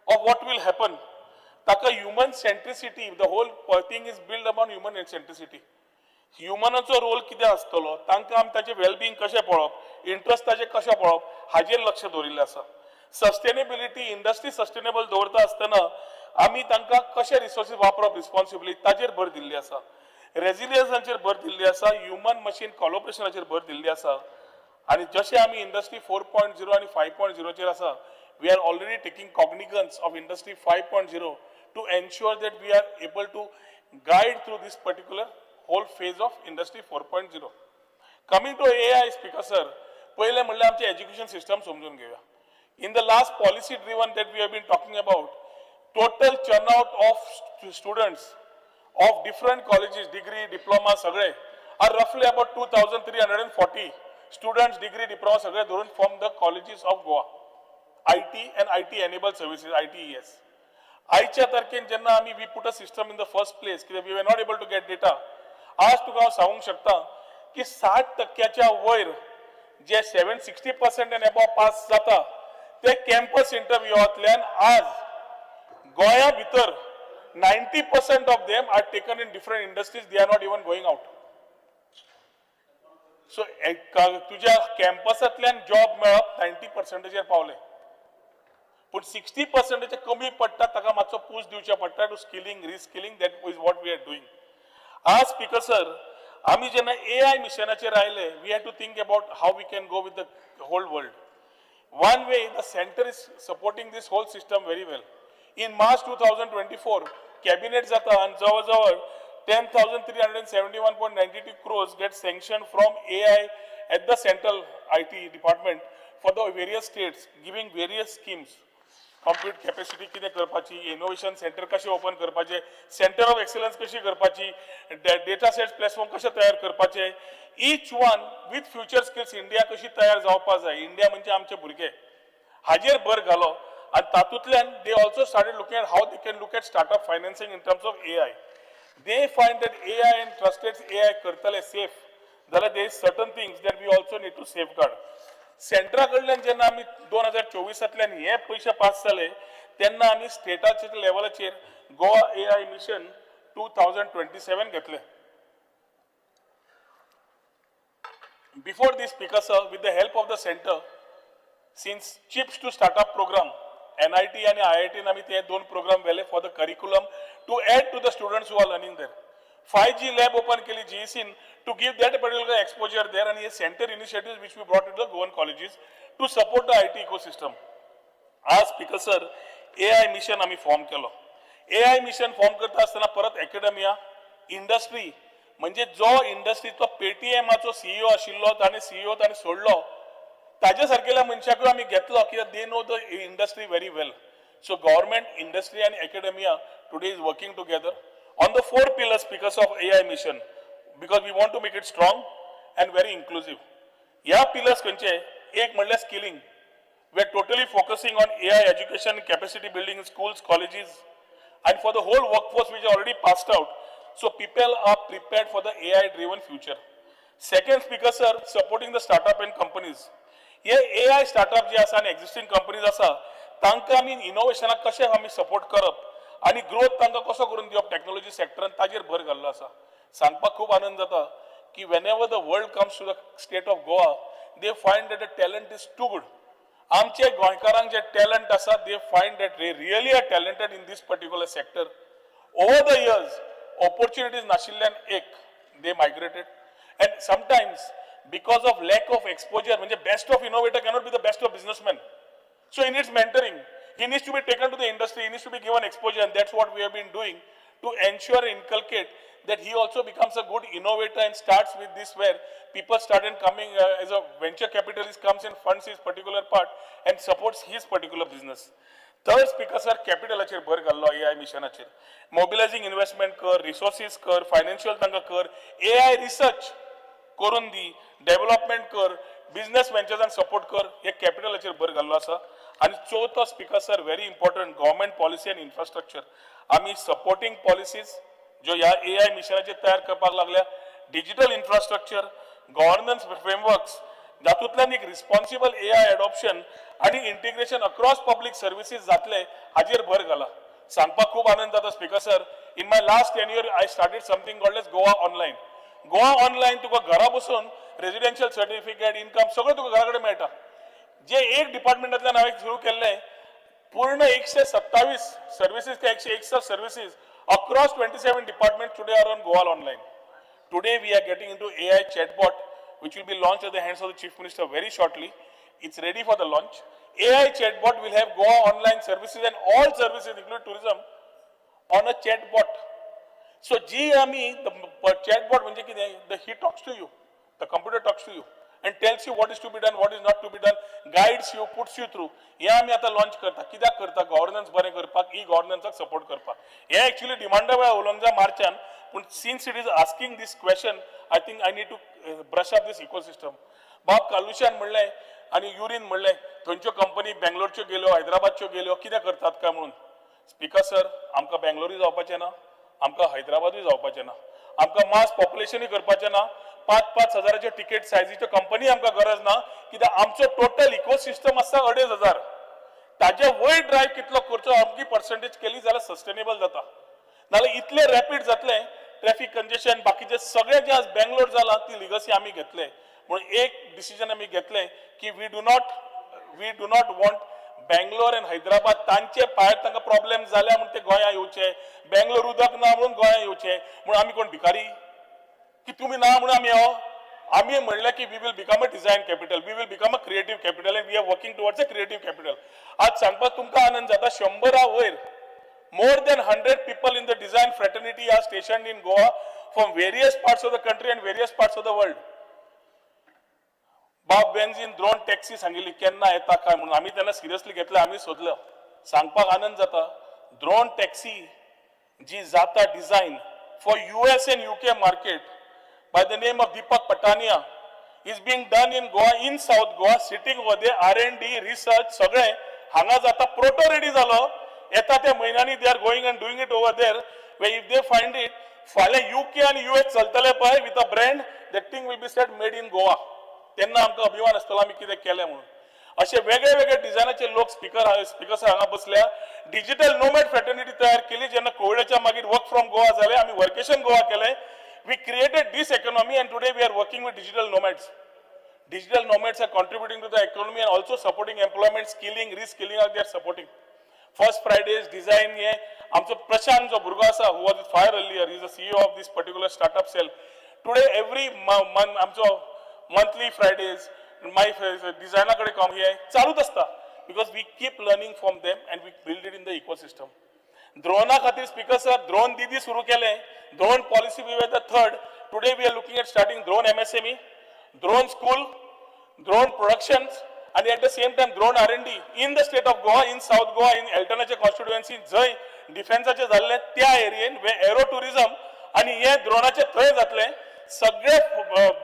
of what will happen, ताका human centricity, the whole thing is build upon human centricity. ह्युमनाचो role कितें आसतलो, तांकां आमी ताचें wellbeing कशें पळोवप, interest ताचे कशें पळोवप, हाजेर लक्ष दवरिल्लें आसा. सस्टेनेबिलिटी, इंडस्ट्री सस्टेनेबल दवरता आसतना आमी तांकां कशे रिसोर्सीस वापरप रिस्पॉन्सिबली, ताचेर भर दिल्ली आसा. रेजिलियन्साचेर भर दिल्ली आसा. ह्युमन मशीन कॉलोब्रेशनाचेर भर दिल्ली आसा. आनी जशें आमी इंडस्ट्री 4.0 आनी 5.0चेर आसा, we are already taking cognizance of Industry 5.0 to ensure that we are able to guide through this particular whole phase of Industry 4.0. Coming to AI, Speaker sir, पयलें म्हणल्यार आमचें एज्युकेशन सिस्टम समजून घेवया. In the last policy driven that we have been talking about, total churn out of students of different colleges, degree, diploma सगळे, are roughly about 2340 students, degree, diploma सगळे धरून, from the colleges of Goa, IT and IT enable services, ITES. आयच्या तारखेन जेन्ना आमी we put a system in the first place, कित्याक we were not able to get data, आज तुका हांव सांगूंक शकता की 60 टक्क्याच्या वयर जे 60% and above pass जाता, ते कॅम्पस इंटरव्यूवांतल्यान आज गोंया भितर 90% of them are taken in different industries. They are not even going out. So तुज्या कॅम्पसांतल्यान जॉब मेळप 90 पर्संटाचेर पावले, पूण 60 पर्संटाचे कमी पडटा, ताका मातसो पूश दिवचे पडटा to skilling, reskilling. That is what we are doing. आज, स्पिकर सर, आमी जेन्ना एआय मिशनाचेर आयले, we have to think about how we can go with the whole world. One way, the center is supporting this whole system very well. In March 2024, cabinet जाता आणि जवळजवळ 10,371.92 crores get sanctioned from AI at the central IT department for the various states, giving various schemes. Compute capacity कितें करपाची, innovation centre कशें open करपाचे, centre of excellence कशी करपाची, data sets platform कशें तयार करपाचे, each one with future skills India कशी तयार जावपा जाय, इंडिया म्हणजे आमचे भुरगे, हाजेर भर घालो. आनी तातूंतल्यान they also started looking at how they can look at startup financing in terms of AI. They find that AI and trusted AI करतले सेफ जाल्यार there is certain things that we also need to safeguard. सेंटरा कडल्यान जेन्ना आमी 2024तांतल्यान हे पयशे pass जाले, तेन्ना आमी स्टेटाच्या लेवलाचेर गोवा AI Mission 2027 घेतले. Before this, Speaker sir, with the help of the center, since Chips to Startup program, NIT आणि IIT आमी ते दोन प्रोग्राम व्हेले for the curriculum to add to the students who are learning there. 5G lab open केली GEC to give that particular exposure there, आणि हे center initiative which we brought to the Goan colleges to support the IT ecosystem. आज, speaker sir, AI mission आमी form केलो. AI mission form करता आसतना परत academia, industry, म्हणजे जो इंडस्ट्रीचो पेटीएमाचो सीईओ आशिल्लो, ताणें सीईओ ताणें सोडलो, ताजे सारकेल्या मनशाकूय आमी घेतलो, कित्याक they know the industry very well. So government, industry आनी academia today is working together on the four pillars because of AI Mission, because we want to make it strong and very inclusive. ह्या pillars खंयचे? एक म्हणल्यार skilling. We are totally focusing on AI education, capacity building in schools, colleges, and for the whole workforce which already passed out. So people are prepared for the AI driven future. Second, Speaker sir, supporting the startup and companies. हे AI startup जे आसा आनी existing companies आसा, तांकां आमी इनोवेशनाक कशें आमी support करप आनी ग्रोथ तांकां कसो करून दिवप टॅक्नोलॉजी सेक्टरान, ताजेर भर घाल्लो आसा. सांगपाक खूब आनंद जाता की whenever the world comes to the state of Goa, they find that the talent is too good. आमचे गोंयकारांक जे टॅलंट आसा, they find that they really are talented in this particular sector. Over the years opportunities नाशिल्ल्यान एक they migrated, and sometimes because of lack of exposure. म्हणजे best of innovator cannot be the best of businessman. So he needs mentoring. He needs to be taken to the industry. He needs to be given exposure, and that's what we have been doing to ensure and inculcate that he also becomes a good innovator and starts with this, where people started coming as a venture capitalist comes and funds his particular part and supports his particular business. Third, Speaker sir, कॅपिटलाचेर भर घाल्लो AI मिशनाचेर. Mobilising investment कर, resources कर, financial तांकां कर, AI research करून दी, development कर, business वेंचर्सांक support कर, हे कॅपिटलाचेर भर घाल्लो आसा. आनी चवथो, Speaker sir, very important, government policy and infrastructure. आमी सपोर्टिंग पॉलिसीज ज्यो ह्या एआय मिशनाचेर तयार करपाक लागल्या, डिजिटल इन्फ्रास्ट्रक्चर, गव्हर्नन्स फ्रेमवर्क्स, जातूंतल्यान एक रिस्पॉन्सिबल एआय एडॉप्शन आनी इंटिग्रेशन अक्रॉस पब्लीक सर्विसीस जातले हाजेर भर घाला. सांगपाक खूब आनंद जाता, Speaker sir, in my last 10 year I started something called as Goa Online. Goa Online, तुका घरा बसून रेजिडेन्शियल सर्टिफिकेट, इन्कम सगळें तुका घरा कडेन मेळटा. जे एक डिपार्टमेंटांतल्यान हांवें सुरू केल्लें, पूर्ण 127 सर्विसीस काय 161 services across 27 department today are on Goa Online. Today we are getting into AI chatbot, which will be launched at the hands of the Chief Minister very shortly. It's ready for the launch. AI chatbot will have Goa Online services and all services, including tourism, on a chatbot. So जी आमी the chatbot म्हणजे कितें? The he talks to you, the computer talks to you and tells you what is to be done, what is not to be done, guides you, puts you through. हे आमी आतां launch करता. कित्याक करता? Governance बरें करपाक, E गव्हर्नन्साक support करपाक. हे एक्चुअली डिमांडा वेळार उलोवंक जाय मार्चान, पूण since it is asking this question, I think I need to brush up this ecosystem. बाब कालुशान म्हणलें आनी युरीन म्हणलें, थंयच्यो कंपनी बेंगलोरच्यो गेल्यो, हैदराबादच्यो गेल्यो, कितें करतात काय म्हणून. स्पिकर सर, आमकां बेंगलोरूय जावपाचें ना, आमकां हैदराबादूय जावपाचें ना, आमकां मास पॉप्युलेशनूय करपाचें ना. पांच पांच हजाराच्यो टिकेट सायजीच्यो कंपनी आमकां गरज ना, कित्याक आमचो टोटल इकोसिस्टम आसा 2500. ताजे वयर ड्रायव्ह कितलो करचो, अमकी पर्संटेज केली जाल्यार सस्टेनेबल जाता. नाल्यार इतले रॅपीड जातले, ट्रॅफिक कंजेशन, बाकीचे सगळे जे आज बेंगलोर जाला, ती लिगसी आमी घेतले. म्हणून एक डिसिजन आमी घेतले की we do not want Bangalore and Hyderabad. तांचे भायर तांकां प्रॉब्लेम जाल्या म्हूण ते गोंया येवचे, बेंगलोर उदक ना म्हणून गोंया येवचे म्हणून. आमी कोण भिकारी की तुमी ना म्हणून आमी यो? आमी म्हणलें की we will become a design capital, we will become a creative capital, and we are working towards a creative capital. आज सांगपाक तुमकां आनंद जाता, 100 वयर, more than 100 people in the design fraternity are stationed in Goa from various parts of the country and various parts of the world. बाब benzene drone taxi सांगिल्ली केन्ना येता काय म्हणून. आमी तेन्ना सिरियसली घेतले, आमी सोदलं. सांगपाक आनंद जाता, ड्रोन टॅक्सी जी जाता design for US and UK market by the name of Deepak Patania is being done in Goa, in South Goa, sitting over there. R&D research सगळें हांगा जाता. प्रोटो रेडी जालो, येता त्या म्हयन्यांनी they are going and doing it over there. If they find it, फाल्यां UK आनी US चलतले पळय with a brand, that thing will be said made in Goa. तेन्ना आमकां अभिमान आसतलो आमी कितें केलें म्हणून. असे वेगळे वेगळे डिझायनाचे लोक, स्पिकर हांगा बसल्या. डिजिटल नोमॅड फ्रेटर्निटी तयार केली. जेन्ना कोविडाच्या मागीर वर्क फ्रॉम गोवा जालें, आमी वर्केशन गोवा केलें. We created this economy and today we are working with digital nomads. Digital nomads are contributing to the economy and also supporting employment, skilling, reskilling are they are supporting. First Fridays design हे आमचो प्रशांत जो भुरगो आसा, who was fire earlier, is a CEO of this particular startup cell. Today every month आमचो monthly Faraday's, माय डिझायना कडेन काम हे चालूच आसता, because we keep learning from them and we build it in the ecosystem. द्रोणा खातीर, स्पिकर सर, द्रोण दिदी सुरू केले. Drone policy, we were the third. Today we are looking at starting drone MSME, drone school, drone productions आणि at the same time drone R&D in the state of Goa, in South Goa, in एल्टनाचे constituency, जंय डिफेन्साचे जाल्ले त्या एरियेन, वे arrow tourism आणि हे द्रोणाचे थंय जातले. सगळे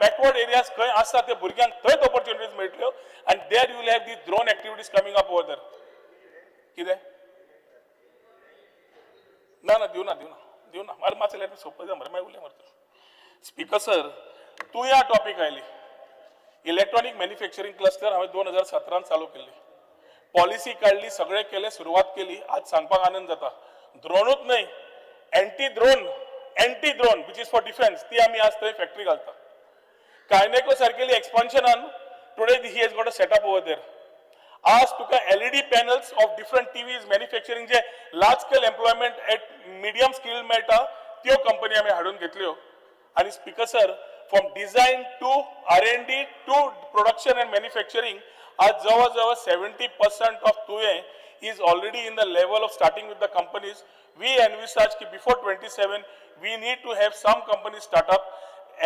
बॅकवर्ड एरियाज खंय आसा ते भुरग्यांक थंयच ऑपॉर्च्युनिटीज मेळटल्यो आनी there you will have the drone activities coming up over there. कितें? ना ना, दिवना, दिवना, दिवना. अरे मातशें सोपय मरे, मागीर उलय मरे. स्पिकर सर, तूं ह्या टॉपीक आयली, इलेक्ट्रॉनिक मॅन्युफॅक्चरींग क्लस्टर हांवें 2017त चालू केल्ली. पॉलिसी काडली, सगळें केलें, सुरवात केली. आज सांगपाक आनंद जाता, ड्रोनूच न्हय, anti drone, anti drone which is for defence, ती आमी आज थंय फॅक्टरी घालता. कायनेको सारकेली एक्सपान्शनान today he has got a setup over there. आज तुका LED panels of different TVs manufacturing J large scale employment at medium skill मेळटा, त्यो कंपनी आमी हाडून घेतल्यो. आनी Speaker sir, from design to R&D to production and manufacturing, आज जवळ जवळ 70% of Tuem is already in the level of starting with the companies. We envisage की before 27 we need to have some companies start up,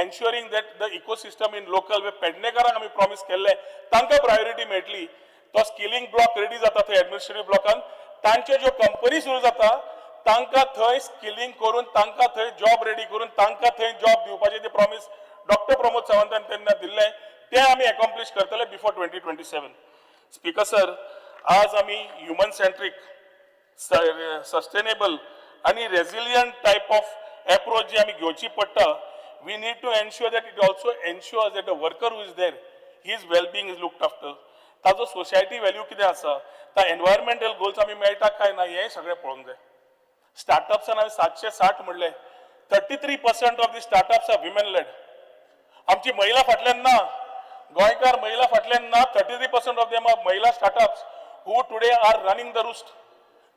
ensuring that the ecosystem in local way पेडणेकारांक आमी promise केल्लें तांकां priority मेळटली. तो skilling block ready जाता थंय administrative ब्लॉकान, तांच्यो ज्यो कंपनी सुरू जाता तांकां थंय स्किलिंग करून, तांकां थंय जॉब रेडी करून, तांकां थंय जॉब दिवपाचें ते प्रॉमिस डॉक्टर प्रमोद सावंतान तेन्ना दिल्लें, तें आमी एकॉम्प्लिश करतले before 2027. Speaker sir, आज आमी ह्युमन सेंट्रीक, सस्टेनेबल आनी रेजिलियंट टायप ऑफ एप्रोच जी आमी घेवची पडटा, we need to ensure that it also ensures that the worker who is there, his well-being is looked after. ताजो सोसायटी व्हॅल्यू कितें आसा, ता एनवायरमेंटल गोल्स आमी मेळटा काय ना, हें सगळें पळोवंक जाय. स्टार्टअप्सान हांवें 760 म्हणलें, 33% of the startups are women led. आमची महिला फाटल्यान ना, गोंयकार महिला फाटल्यान ना. 33% of them are महिला startups who today are running the roost.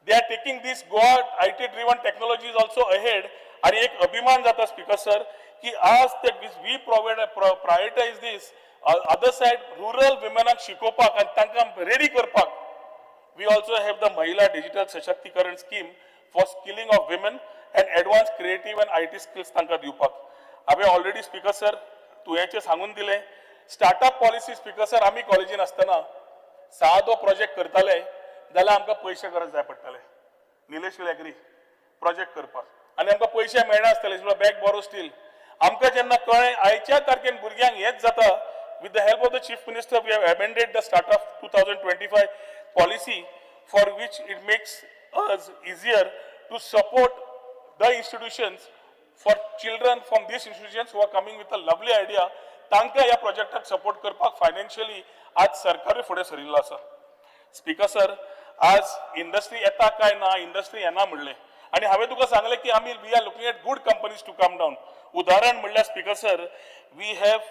They are taking this Goa IT driven technologies also ahead. आणि एक अभिमान जाता स्पीकर सर की आज ते we provide prioritize this other side, rural विमेनाक शिकोवपाक आनी तांकां रेडी करपाक we also have the Mahila Digital Sashaktikaran scheme for skilling of women and advanced creative and IT skills तांकां दिवपाक. हांवें ऑलरेडी स्पीकर सर तुयेंचें सांगून दिलें. स्टार्टअप पॉलिसी, स्पीकर सर, आमी कॉलेजीन आसतना सादो प्रोजेक्ट करताले जाल्यार आमकां पयशे गरज जाय पडटाले. निलेश will agree, project करपाक आनी आमकां पयशे मेळनासतले, बॅग बोरो स्टील. आमकां जेन्ना कळ्ळें आयच्या तारखेन भुरग्यांक हेच जाता, with the help of the Chief Minister we have amended the Startup 2025 policy, for which it makes us easier to support the institutions for children from these institutions who are coming with a lovely idea. तांकां ह्या प्रोजेक्टाक support करपाक financially आज सरकारूय फुडें सरिल्लो आसा. Speaker sir, आज industry येता काय ना, इंडस्ट्री येना म्हणलें आनी हांवें तुका सांगलें की आमी we are looking at good companies to come down. उदाहरण म्हणल्यार, Speaker sir, we have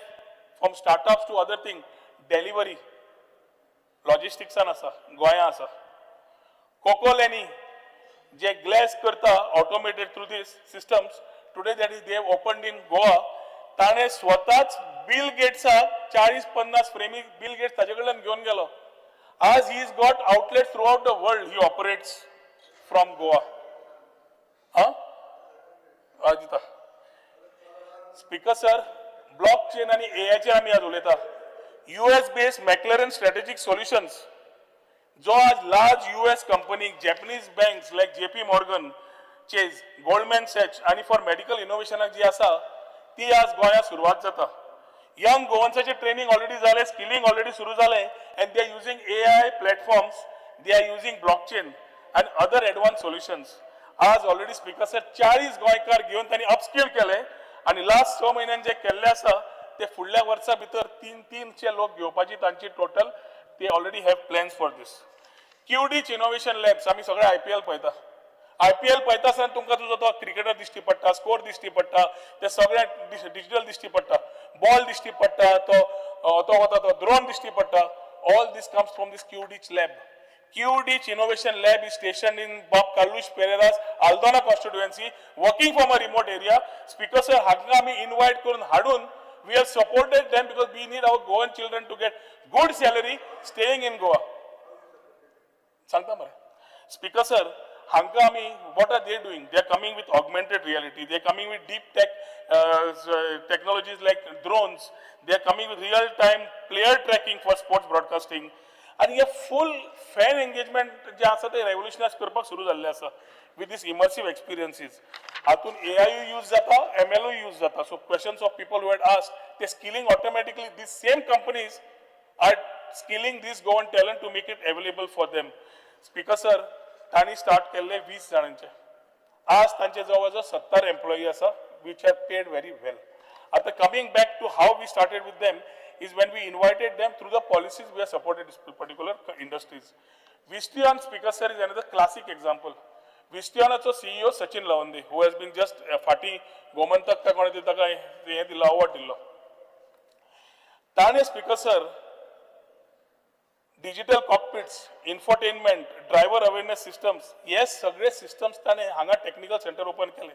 from startups to other thing, Delhivery लॉजिस्टिक्सान आसा, गोंया आसा. कोकोलेनी जे ग्लॅस करता automated through this systems, today that is they opened in Goa. ताणें स्वताच बिल गेट्साक 40-50 फ्रेमी बिल गेट्स ताजे कडल्यान घेवन गेलो. आज he is got outlet throughout the world, he operates from Goa. हा हय दिता. स्पीकर सर, ब्लॉक चेन आनी एआयचेर आमी आज उलयता. US based McLaren Strategic Solutions जो आज large US company, Japanese banks like JP Morgan Chase, Goldman Sachs आनी फॉर मेडिकल इनोव्हेशनाक जी आसा ती आज गोंयांत सुरवात जाता. यंग गोवन्साचे ट्रेनिंग ऑलरेडी जालें, स्किलिंग ऑलरेडी सुरू जालें and they are using AI platforms, they are using blockchain and other advance solutions. आज ऑलरेडी स्पीकर सर, 40 गोंयकार घेवन तांणी अपस्किल केले आनी लास्ट 6 म्हयन्यान जे केल्ले आसा ते फुडल्या वर्सा भितर तीन तीनशे लोक घेवपाची तांची टोटल ते already have plans for this. Quidich Innovation Labs, आमी सगळे आयपीएल पळयता. आयपीएल पळयता आसतना तुमकां तुजो तो क्रिकेटर दिश्टी पडटा, स्कोर दिश्टी पडटा, ते सगळे डिजिटल दिश्टी पडटा, बॉल दिश्टी पडटा, तो वता तो ड्रोन दिश्टी पडटा. All this comes from this Quidich lab. Quidich Innovation Lab is stationed in Bob Carlos Pereira's Aldona constituency, working from a remote area. Speaker sir, हांगा आमी invite करून हाडून we have supported them because we need our Goan children to get good salary staying in Goa. सांगता मरे. Speaker sir, हांकां आमी what are they doing? They are coming with augmented reality, they are coming with deep tech technologies like drones, they are coming with real time player tracking for sports broadcasting. आनी हे फूल fan engagement जे आसा ते रेवोल्युशनायज करपाक सुरू जाल्लें आसा with these immersive experiences. हातून AI use जाता, एम एलूय यूज जाता. So questions of people who had asked ते skilling, automatically these same companies are skilling this Goan talent to make it available for them. Speaker sir, तांणी start केल्ले 20 जाणांचे, आज तांचे जवळ जवळ 70 एम्प्लॉई आसा, which have paid very well. आता coming back to how we started with them is when we invited them through the policies, we have supported this particular industries. Visteon, Speaker sir, is another classic example. Visteonाचो CEO Sachin Lawande, who has been just फाटीं गोमंतक काय कोणें ताका हें दिलो, award दिल्लो ताणें. Speaker sir, Digital cockpits, infotainment, driver awareness systems हे सगळे सिस्टम्स ताणें हांगा टॅक्निकल सेंटर ओपन केले.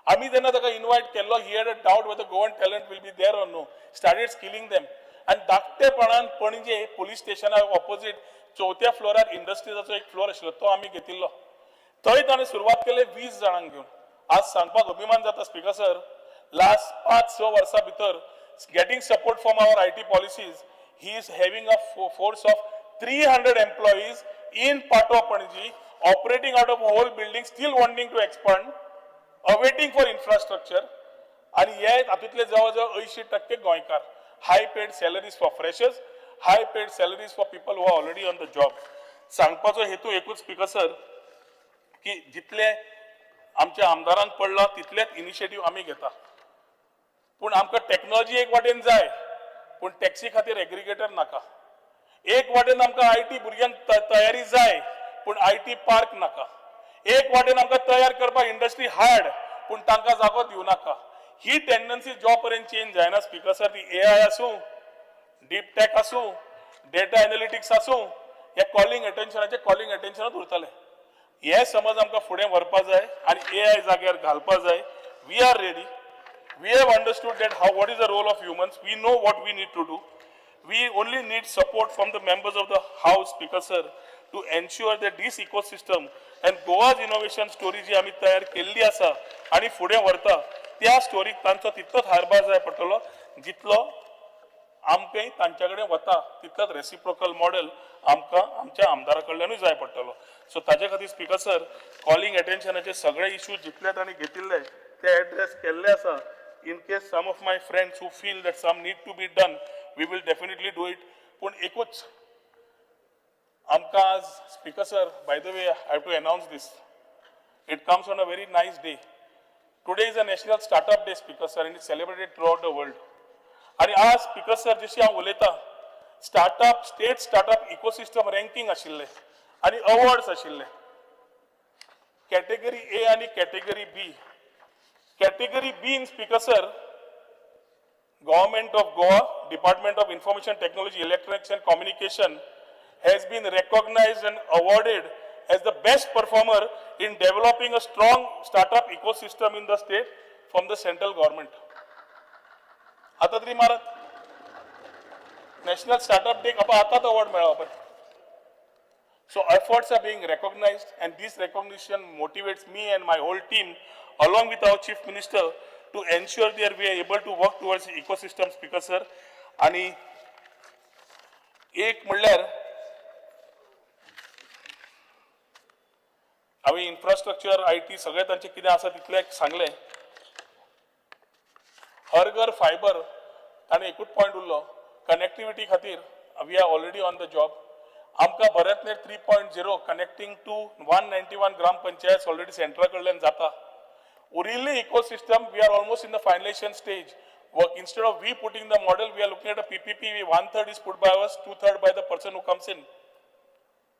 आमी जेन्ना ताका इनवायट केल्लो, he had a doubt whether Goan talent will be there or no. Started skilling them आनी धाकटेपणान पणजे पुलीस स्टेशना ऑपोजीट चवथ्या फ्लोरार इंडस्ट्रीजाचो एक फ्लोर आशिल्लो, तो आमी घेतिल्लो. थंय ताणें सुरवात केली 20 जाणांक घेवन. आज सांगपाक अभिमान जाता स्पीकर सर, लास्ट 5-6 वर्सां भितर getting support from our IT policies, he is having a force of 300 employees in Patwa Panaji, operating out of whole building, still wanting to expand, awaiting for infrastructure. आणि हे हातूंतले जवळ जवळ 80% गोंयकार. High paid salaries for freshers, high paid salaries for people who are already on the job. सांगपाचो हेतू एकूच speaker sir, की जितले आमच्या आमदारांक पडला तितलेच इनिशिएटीव आमी घेता. पूण आमकां टॅक्नॉलॉजी एक वाटेन जाय, पूण टॅक्सी खातीर एग्रिगेटर नाका. एक वाटेन आमकां I T भुरग्यांक तयारी जाय, पूण I T park नाका. एक वाटेन आमकां तयार करपाक इंडस्ट्री हाड, पूण तांकां जागो दिवं नाका. ही टेंडन्सी जो पर्यंत चेंज जायना स्पीकर सर, ती ए I आसूं, डीप टॅक आसूं, डेटा एनालिटिक्स आसूं, हे कॉलिंग अटेन्शनाचे कॉलिंग अटेन्शनूच उरतले. हे समज आमकां फुडें व्हरपा जाय आनी ए I जाग्यार घालपा जाय. We are ready. We have understood that how what is the role of humans. We know what we need to do. We only need support from the members of the house, Speaker sir, to ensure that this ecosystem and Goa's innovation story जी आमी तयार केल्ली आसा आनी फुडें व्हरता, त्या स्टोरीक तांचो तितलोच हातभार जाय पडटलो जितलो आमकांय तांच्या कडेन वता, तितलोच रेसिप्रोकल मॉडेल आमकां आमच्या आमदारा कडल्यानूय जाय पडटलो. सो ताजे खातीर स्पीकर सर, कॉलिंग अटेन्शनाचे सगळे इश्यू जितले तांणी घेतिल्ले ते एड्रेस केल्ले आसा. In case some of my friends who feel that some need to be done, we will definitely do it. पूण एकूच आमकां आज, Speaker sir, by the way, I have to announce this. It comes on a very nice day. Today is a National Startup Day, Speaker sir, and it's celebrated throughout the world. आणि आज speaker sir, जशी हांव उलयतां, startup state startup ecosystem ranking आशिल्ले आनी awards आशिल्ले, category ए आनी category B. Category B in, Speaker sir, Government of Goa, Department of Information Technology, Electronics and Communication has been recognized and awarded as the best performer in developing a strong startup ecosystem in the state from the central government. आता तरी मारत national startup day आतांच award मेळ्ळो आपण. So efforts are being recognized, and this recognition motivates me and my whole team along with our Chief Minister to ensure that we are able to work towards the ecosystem, Speaker sir. आणि एक म्हणल्यार हांवें infrastructure, I T सगळें तांचें कितें आसा तितलें सांगलें. हर घर फायबर ताणें एकूच पॉयंट उरलो, कनेक्टिविटी खातीर we are already on the job. आमकां BharatNet 3.0 connecting to 191 gram panchayat already सेंट्रा कडल्यान जाता. उरिल्ली ecosystem we are almost in the finalization stage. Work instead of we putting the model, we are looking at a PPP. 1/3 is put by us, 2/3 by the person who comes in.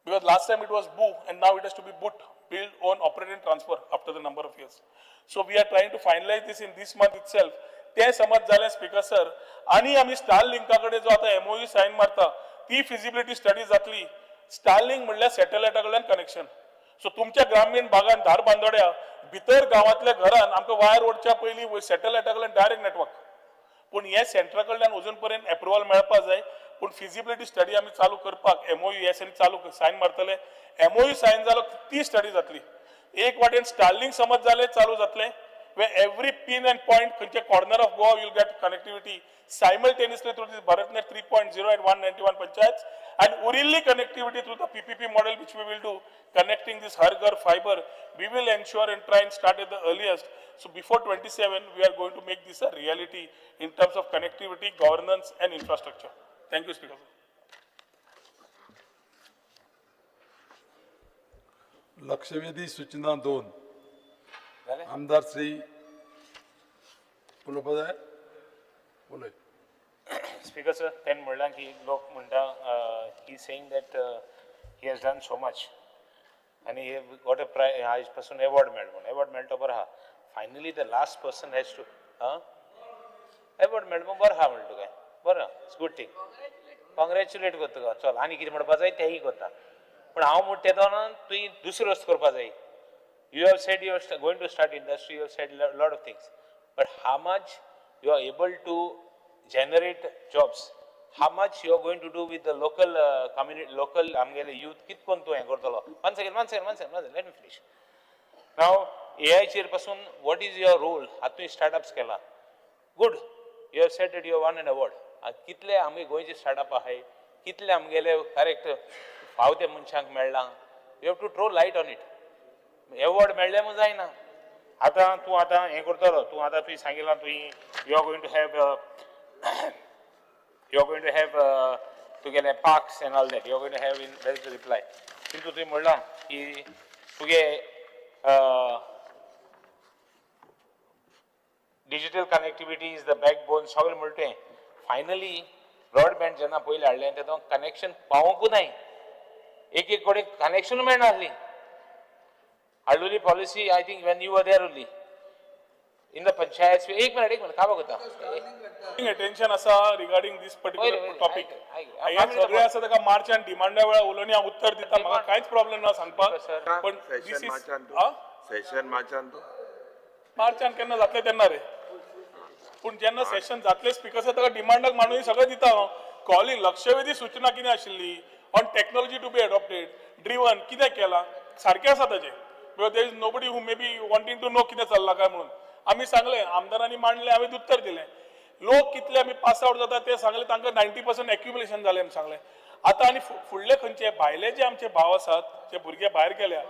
Because last time it was BOO and now it has to be BOOT, build, own, operate and transfer after the number of years. So we are trying to finalize this in this month itself. ते समज जालें speaker sir, आनी आमी star लिंका कडेन जो आतां MOU sign मारता ती फिजिबिलिटी स्टडी जातली. स्टार लिंक म्हणल्यार सॅटेलायटा कडल्यान कनेक्शन. सो तुमच्या ग्रामीण भागान धारबांदोड्या भितर गांवांतल्या घरान आमकां वायर ओडच्या पयलीं सॅटेलायटा कडल्यान डायरेक्ट नेटवर्क. पूण हे सेंटरा कडल्यान अजून पर्यंत एप्रुवल मेळपा जाय. पूण फिजिबिलिटी स्टडी आमी चालू करपाक एमओयू एस चालू सायन मारतले. एमओयू सायन जालो ती स्टडी जातली. एक वाटेन स्टारलिंक समज जालें चालू जातलें, where every pin and point खंयच्या corner of Goa you'll get connectivity simultaneously through this BharatNet 3.0 at 191 panchayats and उरिल्ली connectivity through the PPP model which we will do, connecting this Har Ghar fiber, we will ensure and try and start at the earliest. So before 27, we are going to make this a reality in terms of connectivity, governance and infrastructure. Thank you, Speaker. लक्षवेधी सूचना 2. आमदार श्री उलोवपा जाय उलय. Speaker sir, तेणें म्हणलां की लोक म्हणटा, he saying that he has done so much आनी he got a prize, आयज पासून एवॉर्ड मेळ्ळो म्हणून. एवॉर्ड मेळटा बरो आहा. Finally the last person has to award मेळ्ळो बरो आहा म्हणटा तुका, बरो, it's good thing. कॉंग्रेच्युलेट करता तुका. चल आनी कितें म्हणपा जाय तेंय करता. पूण हांव म्हणटा तेदोना तुवें दुसरी वस्त करपा जाय. You have said you are going to start industry, you have said lot of things, but how much you are able to generate jobs, how much you are going to do with the local community, local आमगेले youth कित कोन तूं हें करतलो. One second, one second, one second, one second, let me finish. Now एआयचेर पासून what is your role? आतां तुवें startups केला, good, you have said that you won an award. कितले आमगे गोंयचे स्टार्टअप आहाय, कितले आमगेले करेक्ट फाव ते मनशांक मेळ्ळां? You have to throw light on it. Award मेळ्ळे म्हूण जायना. आतां तूं आतां हें करतलो, तूं आतां तुवें सांगिलां तुवें you are going to have you are going to have तुगेले parks and all that you are going to have in well reply. किंतु तुवें म्हणलां की तुगे digital connectivity is the backbone सगळें म्हणटा तुवें. फायनली ब्रॉडबँड जेन्ना पयलीं हाडलें तेदों कनेक्शन पावोंकूच नाय, एक एक कडेन कनेक्शन मेळनासली. हाडलेली policy I think when you were there only in the panchayat. एक मिनिट, एक मिनिट, काबार करता? अटेन्शन आसा रिगार्डिंग दीस पर्टिक्युलर टॉपीक. आयक, हे सगळे आसा ताका मार्चान डिमांडा वेळार उलोवनी हांव उत्तर दिता, म्हाका कांयच प्रॉब्लेम ना सांगपाक. पण दीस सेशन is मार्चान तूं, सेशन मार्चान तूं, मार्चान केन्ना जातलें तेन्ना रे. पूण जेन्ना सेशन जातलें स्पिकर सर ताका डिमांडाक मांडून सगळें दिता हांव. कॉलिंग लक्षवेधी सूचना कितें आशिल्ली on technology to be adopted driven कितें केलां सारकें आसा ताजें. Because there is nobody who may be wanting to know कितें चल्लां काय म्हणून. आमी सांगलें, आमदारांनी मांडलें, हांवें उत्तर दिलें. लोक कितले आमी पास आवट जाता ते सांगले, तांकां 90% एक्युमुलेशन जालें म्हूण सांगलें. आतां आनी फुडले खंयचे भायले जे आमचे भाव आसात, जे भुरगे भायर गेल्या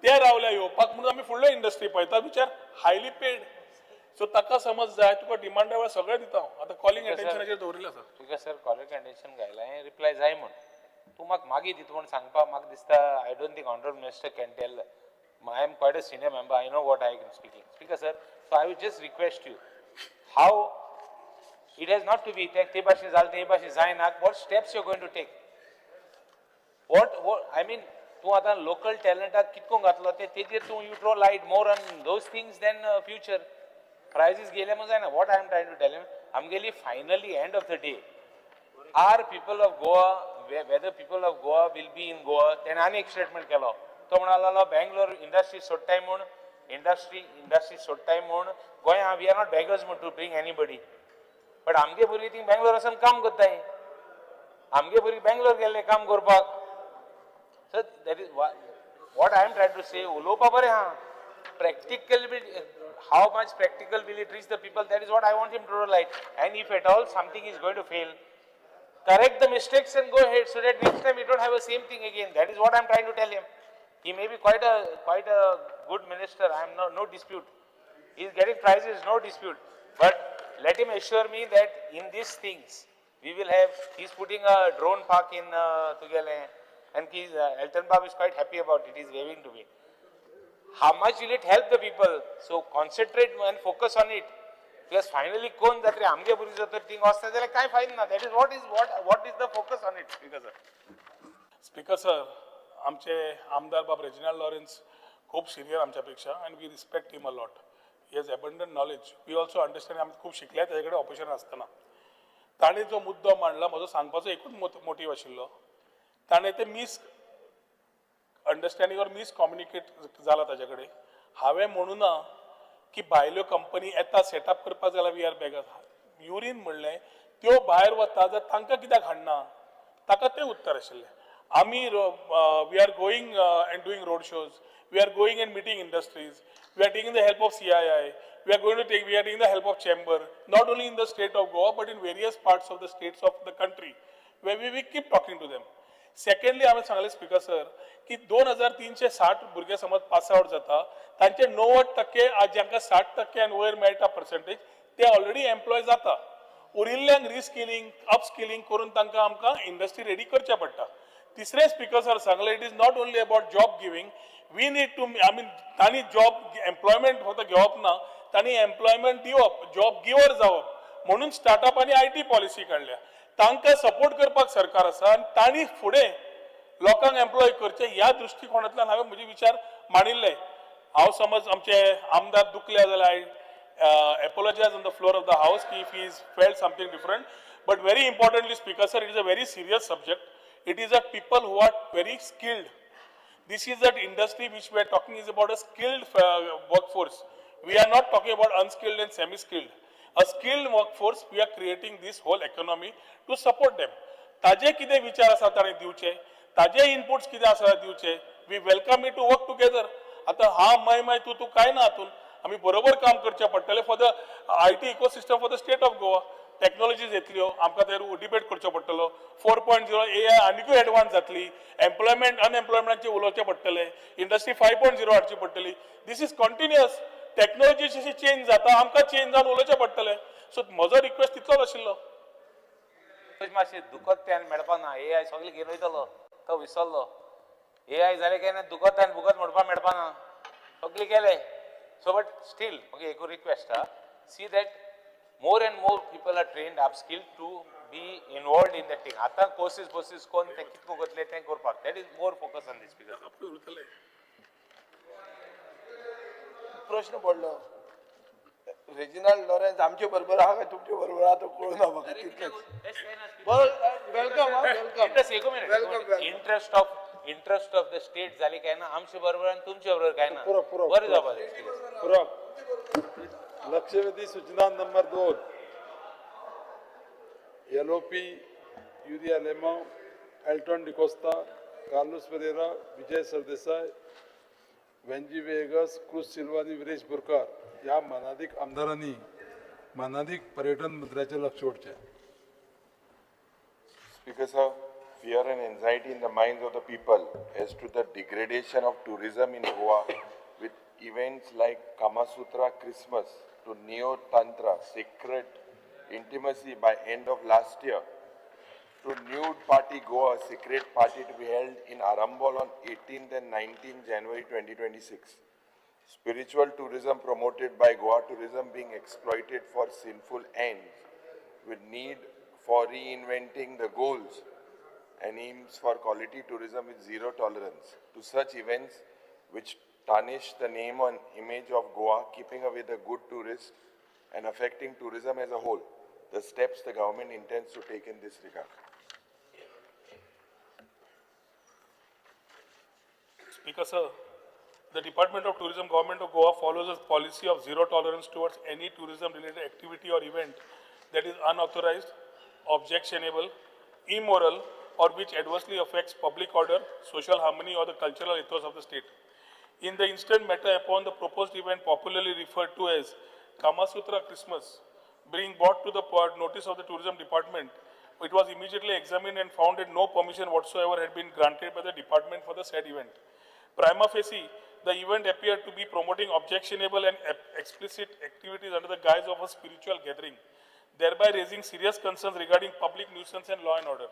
ते रावल्या येवपाक म्हणून आमी फुडले इंडस्ट्री पळयता which are highly paid. So ताका समज जाय तुका डिमांडा वेळार सगळें दिता हांव. आतां कॉलिंग अटेन्शनाचेर दवरिल्लें आसा. तुका सर कॉलिंग अटेन्शन घायलां, रिप्लाय जाय म्हूण तूं म्हाका मागीर दिता म्हूण सांगपाक म्हाका दिसता. I don't think honourable minister can tell. I am quite a senior member, I know what I am speaking. Speaker sir, so I will just request you how it has not to be ते भाशेन जालें ते भाशेन जायना. What steps you going to take? What I mean तूं आतां local टॅलंटाक कितको घातलो ते तेजेर तूं you throw light more on those things than future prizes गेले म्हूण जायना. What I am trying to tell him, आमगेली finally end of the day are people of Goa, whether people of Goa will be in Goa. तेणें आनी एक statement केलो, तो म्हणालो बेंगलोर इंडस्ट्री सोडटाय म्हूण, इंडस्ट्री सोडटाय म्हूण गोंया we are not beggars म्हूण टू ब्रिंग एनीबडी. बट आमगे भुरगीं थिंग बेंगलोर वचून काम करताय, आमगे भुरगीं बेंगलोर गेल्ले काम करपाक. So that is what I am trying to say. उलोवपा बरें आहा, practical how much practical will it reach the people, that is what I want him to light. And if at all something is going to fail, correct the mistakes and go ahead so that next time we don't have the same thing again. That is what I am trying to tell him. He may be quite a good minister, I am no dispute. He is getting prizes, no dispute. But let him assure me that in these things we will have, he is putting a drone park in Tugele, and he is, Elton Bab is quite happy about it, he is waving to me. How much will it help the people? So concentrate and focus on it. Because finally कोण जातले आमगे भुरगीं जर thing वचता जाल्यार कांय फायदा ना. That is what is the focus on it. Speaker sir. Speaker sir, आमचे आमदार बाब रेजिनाल्ड लॉरेन्स खूब सिनियर आमच्या पेक्षा and we respect him a lot. He has abundant knowledge. We also understand. आमी खूब शिकले ताजे कडेन ऑपोजिशन आसतना. ताणें जो मुद्दो मांडला म्हजो सांगपाचो एकूच मोटीव आशिल्लो, ताणें ते मीस अंडरस्टँडींग ऑर मिसकम्युनिकेट जाला ताजे कडेन. हांवें म्हणूं ना की भायल्यो कंपनी येता सेटअप करपाक जाल्यार we are beggars. Urine म्हणलें त्यो भायर वता जाल्यार तांकां कित्याक हाडना, ताका तें उत्तर आशिल्लें. आमी we are going and doing road shows, we are going and meeting industries, we are taking the help of CII, we are going to take, we are taking the help of chamber, not only in the state of Goa but in various parts of the states of the country where we keep talking to them. Secondly, हांवें सांगलें speaker sir की 2360 भुरगे समज pass out जाता, तांचे 90% आज जांकां 60% आनी वयर मेळटा पर्संटेज ते ऑलरेडी एम्प्लॉय जाता. उरिल्ल्यांक रिस्किलिंग अपस्किलिंग करून तांकां आमकां इंडस्ट्री रेडी करचें पडटा. तिसरें स्पिकर सर सांगलें, it is not only about job giving, we need to, I mean तांणी जॉब एम्प्लॉयमेंट फक्त घेवप ना, तांणी एम्प्लॉयमेंट दिवप, जॉब गिवर जावप म्हणून स्टार्टअप आनी I T policy काडल्या. तांकां सपोर्ट करपाक सरकार आसा आनी तांणी फुडें लोकांक एम्प्लॉय करचे ह्या दृश्टिकोणांतल्यान हांवें म्हजे विचार मांडिल्ले. हांव समज आमचे आमदार दुखले जाल्यार I apologise on the floor of the house की if he is felt something different. But very importantly, Speaker sir, it is a very serious subject. It is a people who are very skilled. This is that industry which we are talking is about a skilled workforce. We are not talking about unskilled and semi-skilled. A skilled workforce, we are creating this whole economy to support them. ताजे कितें विचार आसा ताणें दिवचे, ताजे inputs कितें आसा दिवचे, we welcome it to work together. आतां हा मय मय तूं तूं कांय ना, हातून आमी बरोबर काम करचें पडटलें for the IT ecosystem, for the state of Goa. Technologies येतल्यो, आमकां तेर डिबेट करचो पडटलो. 4.0 AI आनिकूय एडवान्स जातली. एम्प्लॉयमेंट, अनएम्प्लॉयमेंटाचेर उलोवचें पडटलें. इंडस्ट्री 5.0 हाडची पडटली. This is continuous. Technology जशी चेंज जाता, आमकां चेंज जावन उलोवचें पडटलें. सो म्हजो रिक्वेस्ट तितलोच आशिल्लो. मातशें दुखत तें मेळपा ना. ए I सगळें घेवन वयतलो, तो विसरलो. ए I जालें काय ना, दुखत आनी बुकत म्हणपाक मेळपा ना, सगळें गेलें. सो बट स्टील म्हाका एकू रिक्वेस्ट आहा, see that more and more people are trained, upskilled to be involved in that thing. आतां कोर्सीस बोर्सीस कोन्न तें कितको करतले तें करपाक, that is more focus on this because प्रश्न पडलो, रेजिनाल्ड लॉरेन्स आमचे बरोबर आहा काय तुमचे बरोबर आहा तो कळूना म्हाका तितलेंच. बरं, welcome, welcome. Interest, एक minute. Welcome. Interest of the state जाली काय ना, आमचे बरोबर आनी तुमचे बरोबर काय ना. पुरो, पुरो. बरें जावपा. पुरो. लक्षवेधी सूचना नंबर 2, एलओपी युरी आलेमाव, एल्टन डिकोस्ता, कार्लोस पेरेरा, विजय सरदेसाय, वेंजी वेगस, क्रूज सिल्वा आनी विरेश बोरकार ह्या मानादीक आमदारांनी मानादीक पर्यटन मंत्र्याचें लक्ष ओडचें. Speaker sir, fear and anxiety in the minds of the people as to the degradation of tourism in Goa with events like Kama Sutra Christmas to Neo Tantra, sacred intimacy by end of last year, to Nude Party Goa, secret party to be held in Arambol on 18th and 19th January 2026. Spiritual tourism promoted by Goa Tourism being exploited for sinful ends, with need for reinventing the goals and aims for quality tourism with zero tolerance to such events which tarnish the name and image of Goa, keeping away the good tourists and affecting tourism as a whole. The steps the government intends to take in this regard. Speaker sir, the Department of Tourism, Government of Goa follows a policy of zero tolerance towards any tourism-related activity or event that is unauthorized, objectionable, immoral, or which adversely affects public order, social harmony, or the cultural ethos of the state. In the instant matter upon the proposed event popularly referred to as Kama Sutra Christmas being brought to the notice of the Tourism Department, it was immediately examined and found that no permission whatsoever had been granted by the department for the said event. Prima facie, the event appeared to be promoting objectionable and explicit activities under the guise of a spiritual gathering, thereby raising serious concerns regarding public nuisance and law and order.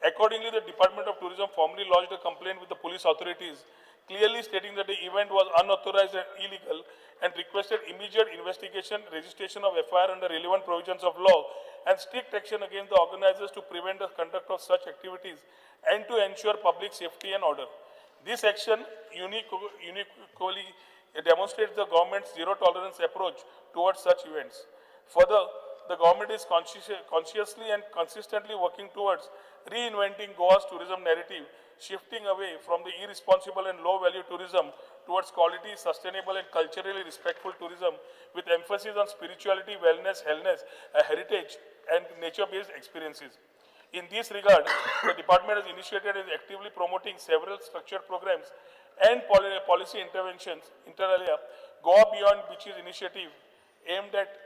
Accordingly, the Department of Tourism formally lodged a complaint with the police authorities, clearly stating that the event was unauthorized and illegal, and requested immediate investigation, registration of FIR under relevant provisions of law, and strict action against the organizers to prevent the conduct of such activities and to ensure public safety and order. This action uniquely demonstrates the government's zero tolerance approach towards such events. Further, the government is consciously and consistently working towards reinventing Goa's tourism narrative, shifting away from the irresponsible and low-value tourism towards quality, sustainable and culturally respectful tourism with emphasis on spirituality, wellness, healthness, heritage and nature-based experiences. In this regard, the department has initiated and is actively promoting several structured programs and policy interventions, inter alia, Goa Beyond Beaches initiative aimed at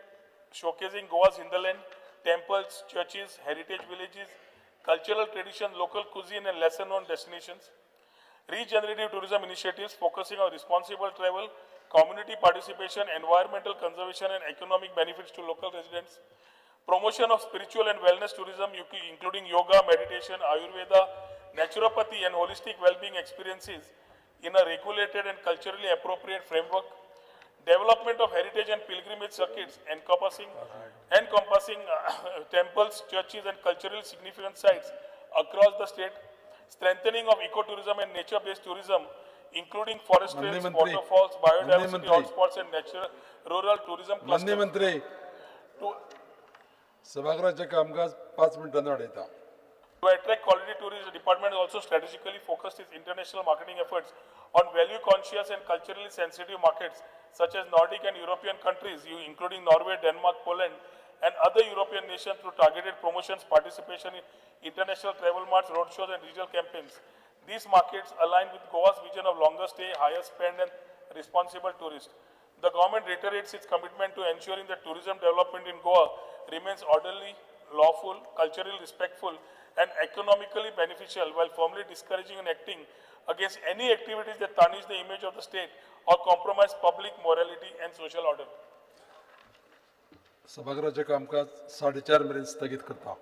showcasing Goa's hinterland, temples, churches, heritage villages, cultural tradition, local cuisine and lesser-known destinations. Regenerative tourism initiatives focusing on responsible travel, community participation, environmental conservation and economic benefits to local residents. Promotion of spiritual and wellness tourism, including yoga, meditation, Ayurveda, naturopathy and holistic well-being experiences in a regulated and culturally appropriate framework. Development of heritage and pilgrimage circuits encompassing temples, churches and culturally significant sites across the state. Strengthening of ecotourism and nature-based tourism, including forest trails, waterfalls, biodiversity hotspots and natural rural tourism clusters. सभागृहाचे कामकाज 5 मिनटांनी वाडयता. To attract quality tourists, the department has also strategically focused its international marketing efforts on value-conscious and culturally sensitive markets such as Nordic and European countries, including Norway, Denmark, Poland, and other European nations through targeted promotions, participation in international travel marts, roadshows, and regional campaigns. These markets align with Goa's vision of longer stay, higher spend, and responsible tourists. The government reiterates its commitment to ensuring that tourism development in Goa remains orderly, lawful, culturally respectful, and economically beneficial, while firmly discouraging and acting against any activities that tarnish the image of the state or compromise public morality and social order. सभागृहाचें कामकाज 4:30 मेरेन स्थगीत करता.